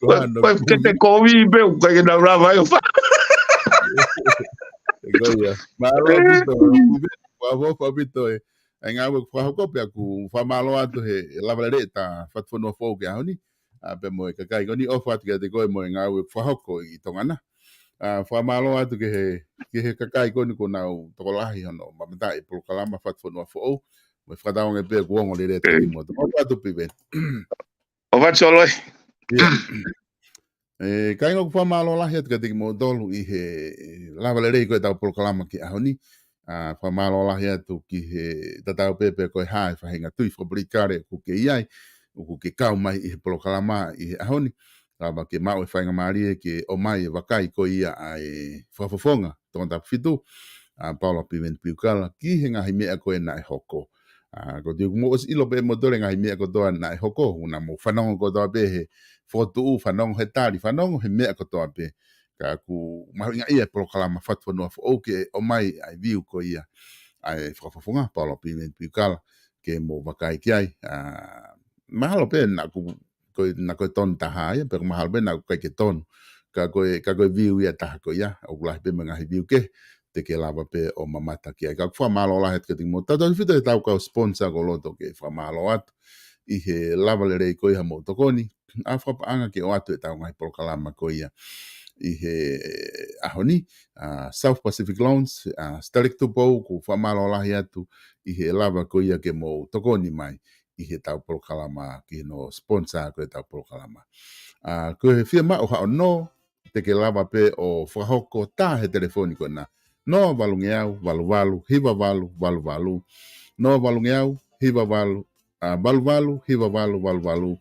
Ko, ko e kete kovi, pe, ko e nau lava ai ʻo fa. Ko ia. Mālō ʻaupito, ʻaupito, ʻaupito, e. ʻA e ngāue ʻoku fakahoko pea ʻoku fakamālō atu he lava lelei ʻeta Fatufonua Foʻou ki he ʻaho ni. ʻA, pea mo e kakai ko eni ʻofa atu kiate koe mo e ngāue ʻoku fakahoko ʻi Tonga na. ʻA, fakamālō atu ki he, ki he kakai ko eni kuo nau tokolahi hono mamataʻi e polokalama Fatufonua Foʻou. Mo e fakatauange pē kuo ongo lelei atu kimoutolu. ʻOfa atu Piveni. ʻOfa atu Solo e. ʻIo. E, kāinga ʻoku fakamālō lahi atu kiate kimoutolu ʻi he lava lelei ko ʻetau polokalama ki he ʻaho ni. ʻA, fakamālō lahi atu ki he tatau pē pe ko e hā e faʻahinga tui fakapolitikale ʻoku ke ʻi ai, ʻoku ke kau mai ʻi he polokalama ʻi he ʻaho ni. Lava ke maʻu e faingamālie ke ʻomai e vakai ko ia ʻa e fakafofonga Tongatapu fitu, ʻa Paula Piveni Piukala, ki he ngaahi meʻa ko ē naʻe hoko. ʻA, ko e tui ʻoku mou ʻosi ʻilo pē ʻe moutolu e ngaahi meʻa kotoa naʻe hoko, ʻoku mou fanongo kotoa pē he fokotuʻu, fanongo he tali, fanongo he meʻa kotoa pē. Ka ʻoku mahuʻinga ia e polokalama Fatufonua Foʻou ke ʻomai ʻa e view ko ia ʻa e fakafofonga, Paula Piveni Piukala, ke mou vakai ki ai. ʻA, mahalo pē naʻa ʻoku ko e, naʻa ko e tonu taha ia, pe ko mahalo pē naʻa ʻoku ʻikai ke tonu. Ka ko e, ka ko e view ia taha ko ia, ʻoku lahi pē mo e ngaahi view kehe, te ke lava pē ʻo mamata ki ai. Ka ʻoku fakamālō lahi atu kiate kimoutolu. Tautautefito ʻetau kau sponsor ʻoku ou loto ke fakamālō atu ʻi he lava lelei ko ia hoʻomou tokoni, ʻa fakapaʻanga ke ʻoatu ʻetau ngaahi polokalama ko ia ʻi he ʻaho ni, ʻa South Pacific Loans, ʻa Stalek Tupou, ʻoku fakamālō lahi atu ʻi he lava ko ia ke mou tokoni mai ʻi heʻetau polokalama ki hono sponsor ko ʻetau polokalama. ʻA, ko e fiemaʻu haʻo nō, te ke lava pē ʻo fakahoko tā he telefoni ko ena. Noa valungeau, valu valu, hiva valu, valu valu. Noa valungeau, hiva valu, ʻa, valu valu, hiva valu, valu valu.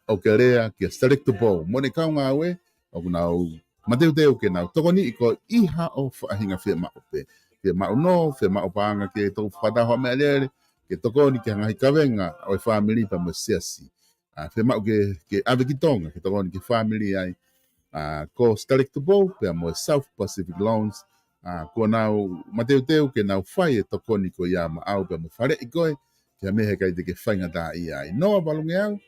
ʻO ke lea kia Stalek Tupou. Mo ʻene kau ngāue, ʻoku nau mateuteu ke nau tokoniʻi koe ʻi haʻo faʻahinga fiemaʻu pē. Fiemaʻu nō, fiemaʻu paʻanga ke toki fakatau ha meʻalele, ke tokoni ki he ngaahi kavenga ʻo e fāmili pea mo e siasi. ʻA, fiemaʻu ke, ke ʻave ki Tonga, ke tokoni ki he fāmili ai. ʻA, ko Stalek Tupou, pea mo e South Pacific Loans. ʻA, kuo nau mateuteu ke nau fai e tokoni ko ia maʻau pea mo faleʻi koe, ki ha meʻa he ʻikai te ke faingataʻaʻia ai. Noa valungeau,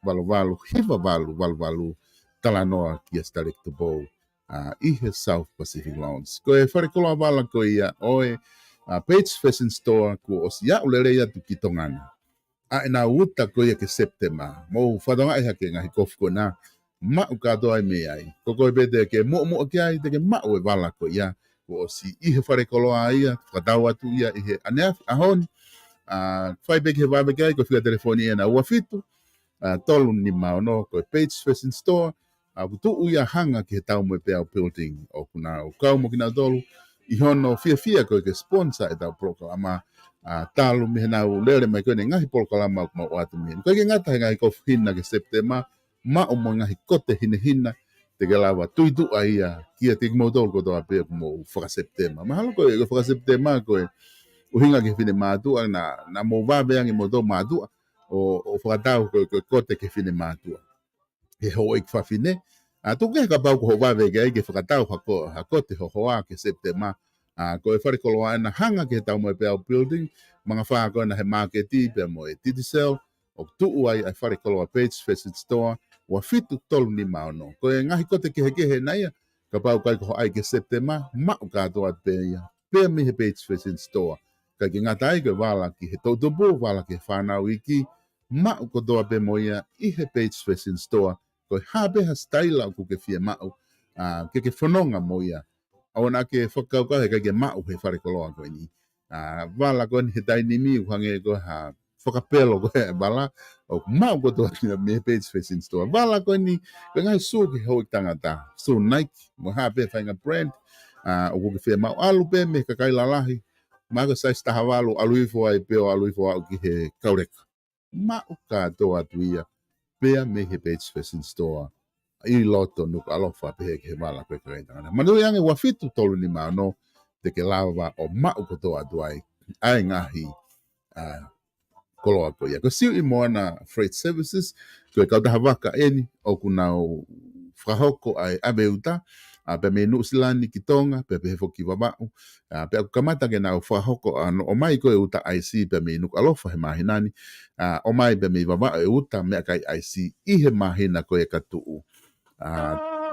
valu valu, hiva valu, valu valu, talanoa kia Stalek Tupou, ʻa, ʻi he South Pacific Loans. Ko e falekoloa vala ko ia ʻo e, ʻa, Page Fashion Store kuo ʻosi aʻu lelei atu ki Tonga na. ʻA ʻenau uta ko ia ki Sepitema. Mou fakatokangaʻi hake ngaahi kofu ko ena. Maʻu kātoa e meʻa ai. Ko koe pē te ke muʻomuʻa ki ai, te ke maʻu e vala ko ia. Kuo ʻosi ʻi he falekoloa ia, fakatau atu ia ʻi he ʻaneafi ʻaho ni. ʻA, fai pē ki he vave ki ai, ko e fika telefoni ena ua fitu, ʻa, tolu nima ono, ko e Page Fashion Store, ʻa, ʻoku tuʻu ia hanga ki he Taumoepeau Building, ʻoku nau kau mo kinautolu ʻi hono fiefia ko ē ke sponsor ʻetau polokalama, ʻa, talu mei heʻenau lele mai ko eni e ngaahi polokalama ʻoku mau ʻoatu mei heni. ʻIkai ke ngata he ngaahi kofu hina ki Sepitema, maʻu mo e ngaahi kote hinehina, te ke lava tuituʻa ia kiate kimoutolu kotoa pē ʻoku mou faka-Sepitema. Mahalo ko e, ko e faka-Sepitema ko e ʻuhinga ki he finemātuʻa, naʻa, naʻa mou vave ange moutolu mātuʻa ʻo, ʻo fakatau ko e, ko e kote ki he finemātuʻa. He houʻeiki fafine. ʻA, tuku kehe kapau ko hoʻo vave ki ai ke fakatau ha ko, ha kote hohoa ki Sepitema. ʻA, ko e falekoloa ena hanga ki he Taumoepeau Building, mangafā ko ena he māketi pea mo e Digicel, ʻoku tuʻu ai ʻa e falekoloa Page Fashion Store, ua fitu tolu nima ono. Ko e ngaahi kote kehekehe ena ia, kapau ʻikai ko hoʻo ʻai ki Sepitema, maʻu kātoa pē ia, pea mei he Page Fashion Store. ʻIkai ke ngata ai ko e vala ki he toʻutupu, vala ki he fānau iiki, maʻu kotoa pē mo ia ʻi he Page Fashion Store, ko e hā pē ha sitaila ʻoku ke fiemaʻu, ʻa, ke ke fononga mo ia. ʻOua naʻa ke fakakaukau he ʻikai ke maʻu he falekoloa ko eni. ʻA, vala ko eni he taimi ni ʻoku hangē ko ha fakapelo ko e vala, ʻoku maʻu kotoa ia mei he Page Fashion Store. Vala ko eni, ko e ngaahi sū ki he houʻeiki tangata. Sū Nike, mo e hā pē faʻahinga brand, ʻa, ʻoku ke fiemaʻu, ʻalu pē mei he kakai lalahi, mahalo ko e size taha valu, ʻalu hifo ai pē ʻo ʻalu hifo ʻo aʻu ki he kauleka. Maʻu kātoa atu ia, pea mei he Page Fashion Store ʻi loto Nukuʻalofa pehē ki he vala ko e kakai tangata. Manuiange ua fitu tolu nima ono, te ke lava ʻo maʻu kotoa atu ai ʻa e ngaahi, ʻa, koloa ko ia. Ko Siuʻi Moana Freight Services, ko e kautaha vaka eni ʻoku nau fakahoko ʻa e ʻave uta, ʻa, pea mei Nuʻusila ni ki Tonga, pea pehē foki Vavaʻu, ʻa, pea ʻoku kamata ke nau fakahoko ʻa hono ʻomai ko ē uta ʻaisi pea mei Nukuʻalofa he māhina ni, ʻa, ʻomai pea mei Vavaʻu e uta meʻakai ʻaisi ʻi he māhina ko ē ka tuʻu. ʻA,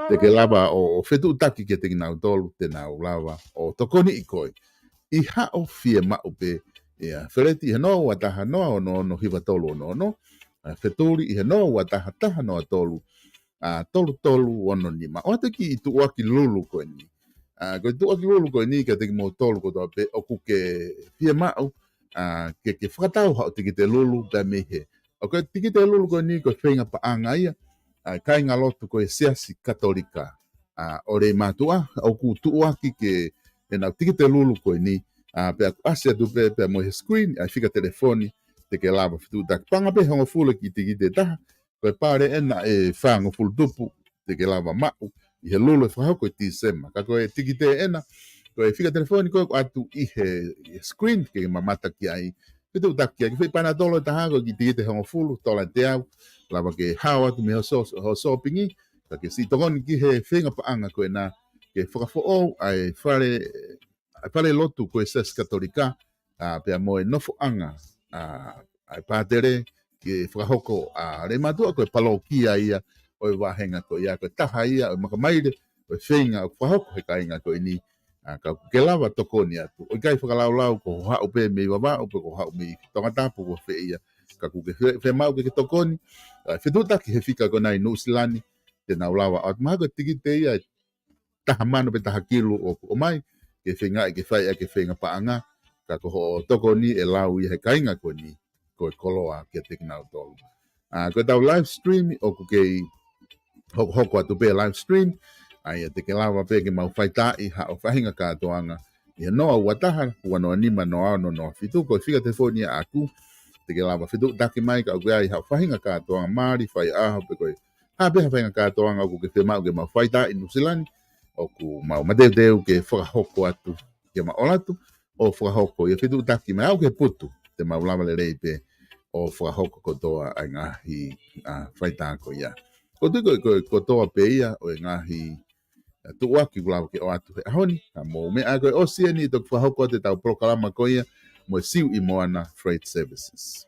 te ke lava ʻo, ʻo fetuʻutaki kiate kinautolu te nau lava ʻo tokoniʻi koe ʻi haʻo fiemaʻu pē. ʻIa, feleti he noa ua taha noa ono ono hiva tolu ono ono, ʻa, fetuli ʻi he noa ua taha taha noa tolu, ʻa, tolu tolu ono nima. ʻOatu e kiʻi tuʻuaki lulu ko eni. ʻA, ko e tuʻuaki lulu ko eni kiate kimoutolu kotoa pē ʻoku ke fiemaʻu, ʻa, ke, ke fakatau haʻo tikite lulu pea mei hē. ʻA, ko e tikite lulu ko eni ko e feinga paʻanga ia ʻa e kāinga lotu ko e Siasi Katolika, ʻa, ʻo Leimātuʻa, ʻoku tuʻuaki ke ʻenau tikite lulu ko eni, ʻa, pea ʻoku ʻasi atu pē, pea mo e screen, ʻa e fika telefoni, te ke lava fetuʻutaki. Paʻanga pē hongofulu e kiʻi tikite ʻe taha, ko e pale ena ʻe fāngofulu tupu, te ke lava maʻu, ʻi he lulu ʻe fakahoko ʻi Tīsema. Ka ko e tikite ena, ko e fika telefoni ko ē ʻoku ʻatu ʻi he, ʻi he screen, ke mamata ki ai, fetuʻutaki ki ai, ke fai panatolo ʻe taha ko e kiʻi tikite hongofulu, tola ʻe teau, lava ke hao atu mei hoʻo sō-, hoʻo sōpingi, ka ke siʻi tokoni ki he feinga paʻanga ko ena, ke fakafoʻou ʻa e fale, ʻa e fale lotu ko e Siasi Katolika, ʻa, pea mo e nofoʻanga, ʻa, ʻa e pātele, ke fakahoko ʻa Leimātuʻa ko e palokia ia ʻo e vāhenga ko ia, ko e taha ia ʻo e makamaile ʻo e feinga ʻoku fakahoko he kāinga ko eni, ʻa, ka ʻoku ke lava tokoni atu. ʻOku ʻikai fakalaulau ko hoʻo haʻu pē mei Vavaʻu, pe ko hoʻo haʻu mei Tongatapu, ko fē ia. Ka ʻoku ke fe-, fiemaʻu ke ke tokoni, ʻa, fetuʻutaki he fika ko ena ʻi Nuʻusila ni, te nau lava. ʻA, mahalo ko e tikite ia ʻe taha mano pe taha kilu ʻoku ʻomai, ke feingaʻi ke fai ʻaki e feinga paʻanga, ka ko hoʻo tokoni ʻe lau ia he kāinga ko eni, ko e koloa kiate kinautolu. ʻA, ko ʻetau live stream ʻoku kei hokohoko atu pē live stream, ʻa ia te ke lava pē ke mau faitaaʻi haʻo faʻahinga kātoanga ʻi he noa ua taha, ua noa nima, noa ono, noa fitu, ko e fika telefoni ia ʻaʻaku, te ke lava fetuʻutaki mai ka ʻoku ʻi ai haʻo faʻahinga kātoanga, mali, faiʻaho, pe ko e hā pē ha faʻahinga kātoanga ʻoku ke fiemaʻu ke mau faitaaʻi ʻi Nuʻusila ni, ʻoku mau mateuteu ke fakahoko atu, ke mau ʻalu atu ʻo fakahoko ia, fetuʻutaki mai, aʻu ki he putu, te mau lava lelei pē ʻo fakahoko kotoa ʻa e ngaahi, ʻa, faitā ko ia. Ko e tui ko, ko, kotoa pē ia ʻo e ngaahi, ʻa, tuʻuaki ʻoku lava ke ʻoatu he ʻaho ni, ka mou meʻa ko e ʻosi eni toki fakahoko atu ʻetau polokalama ko ia mo e Siuʻi Moana Freight Services.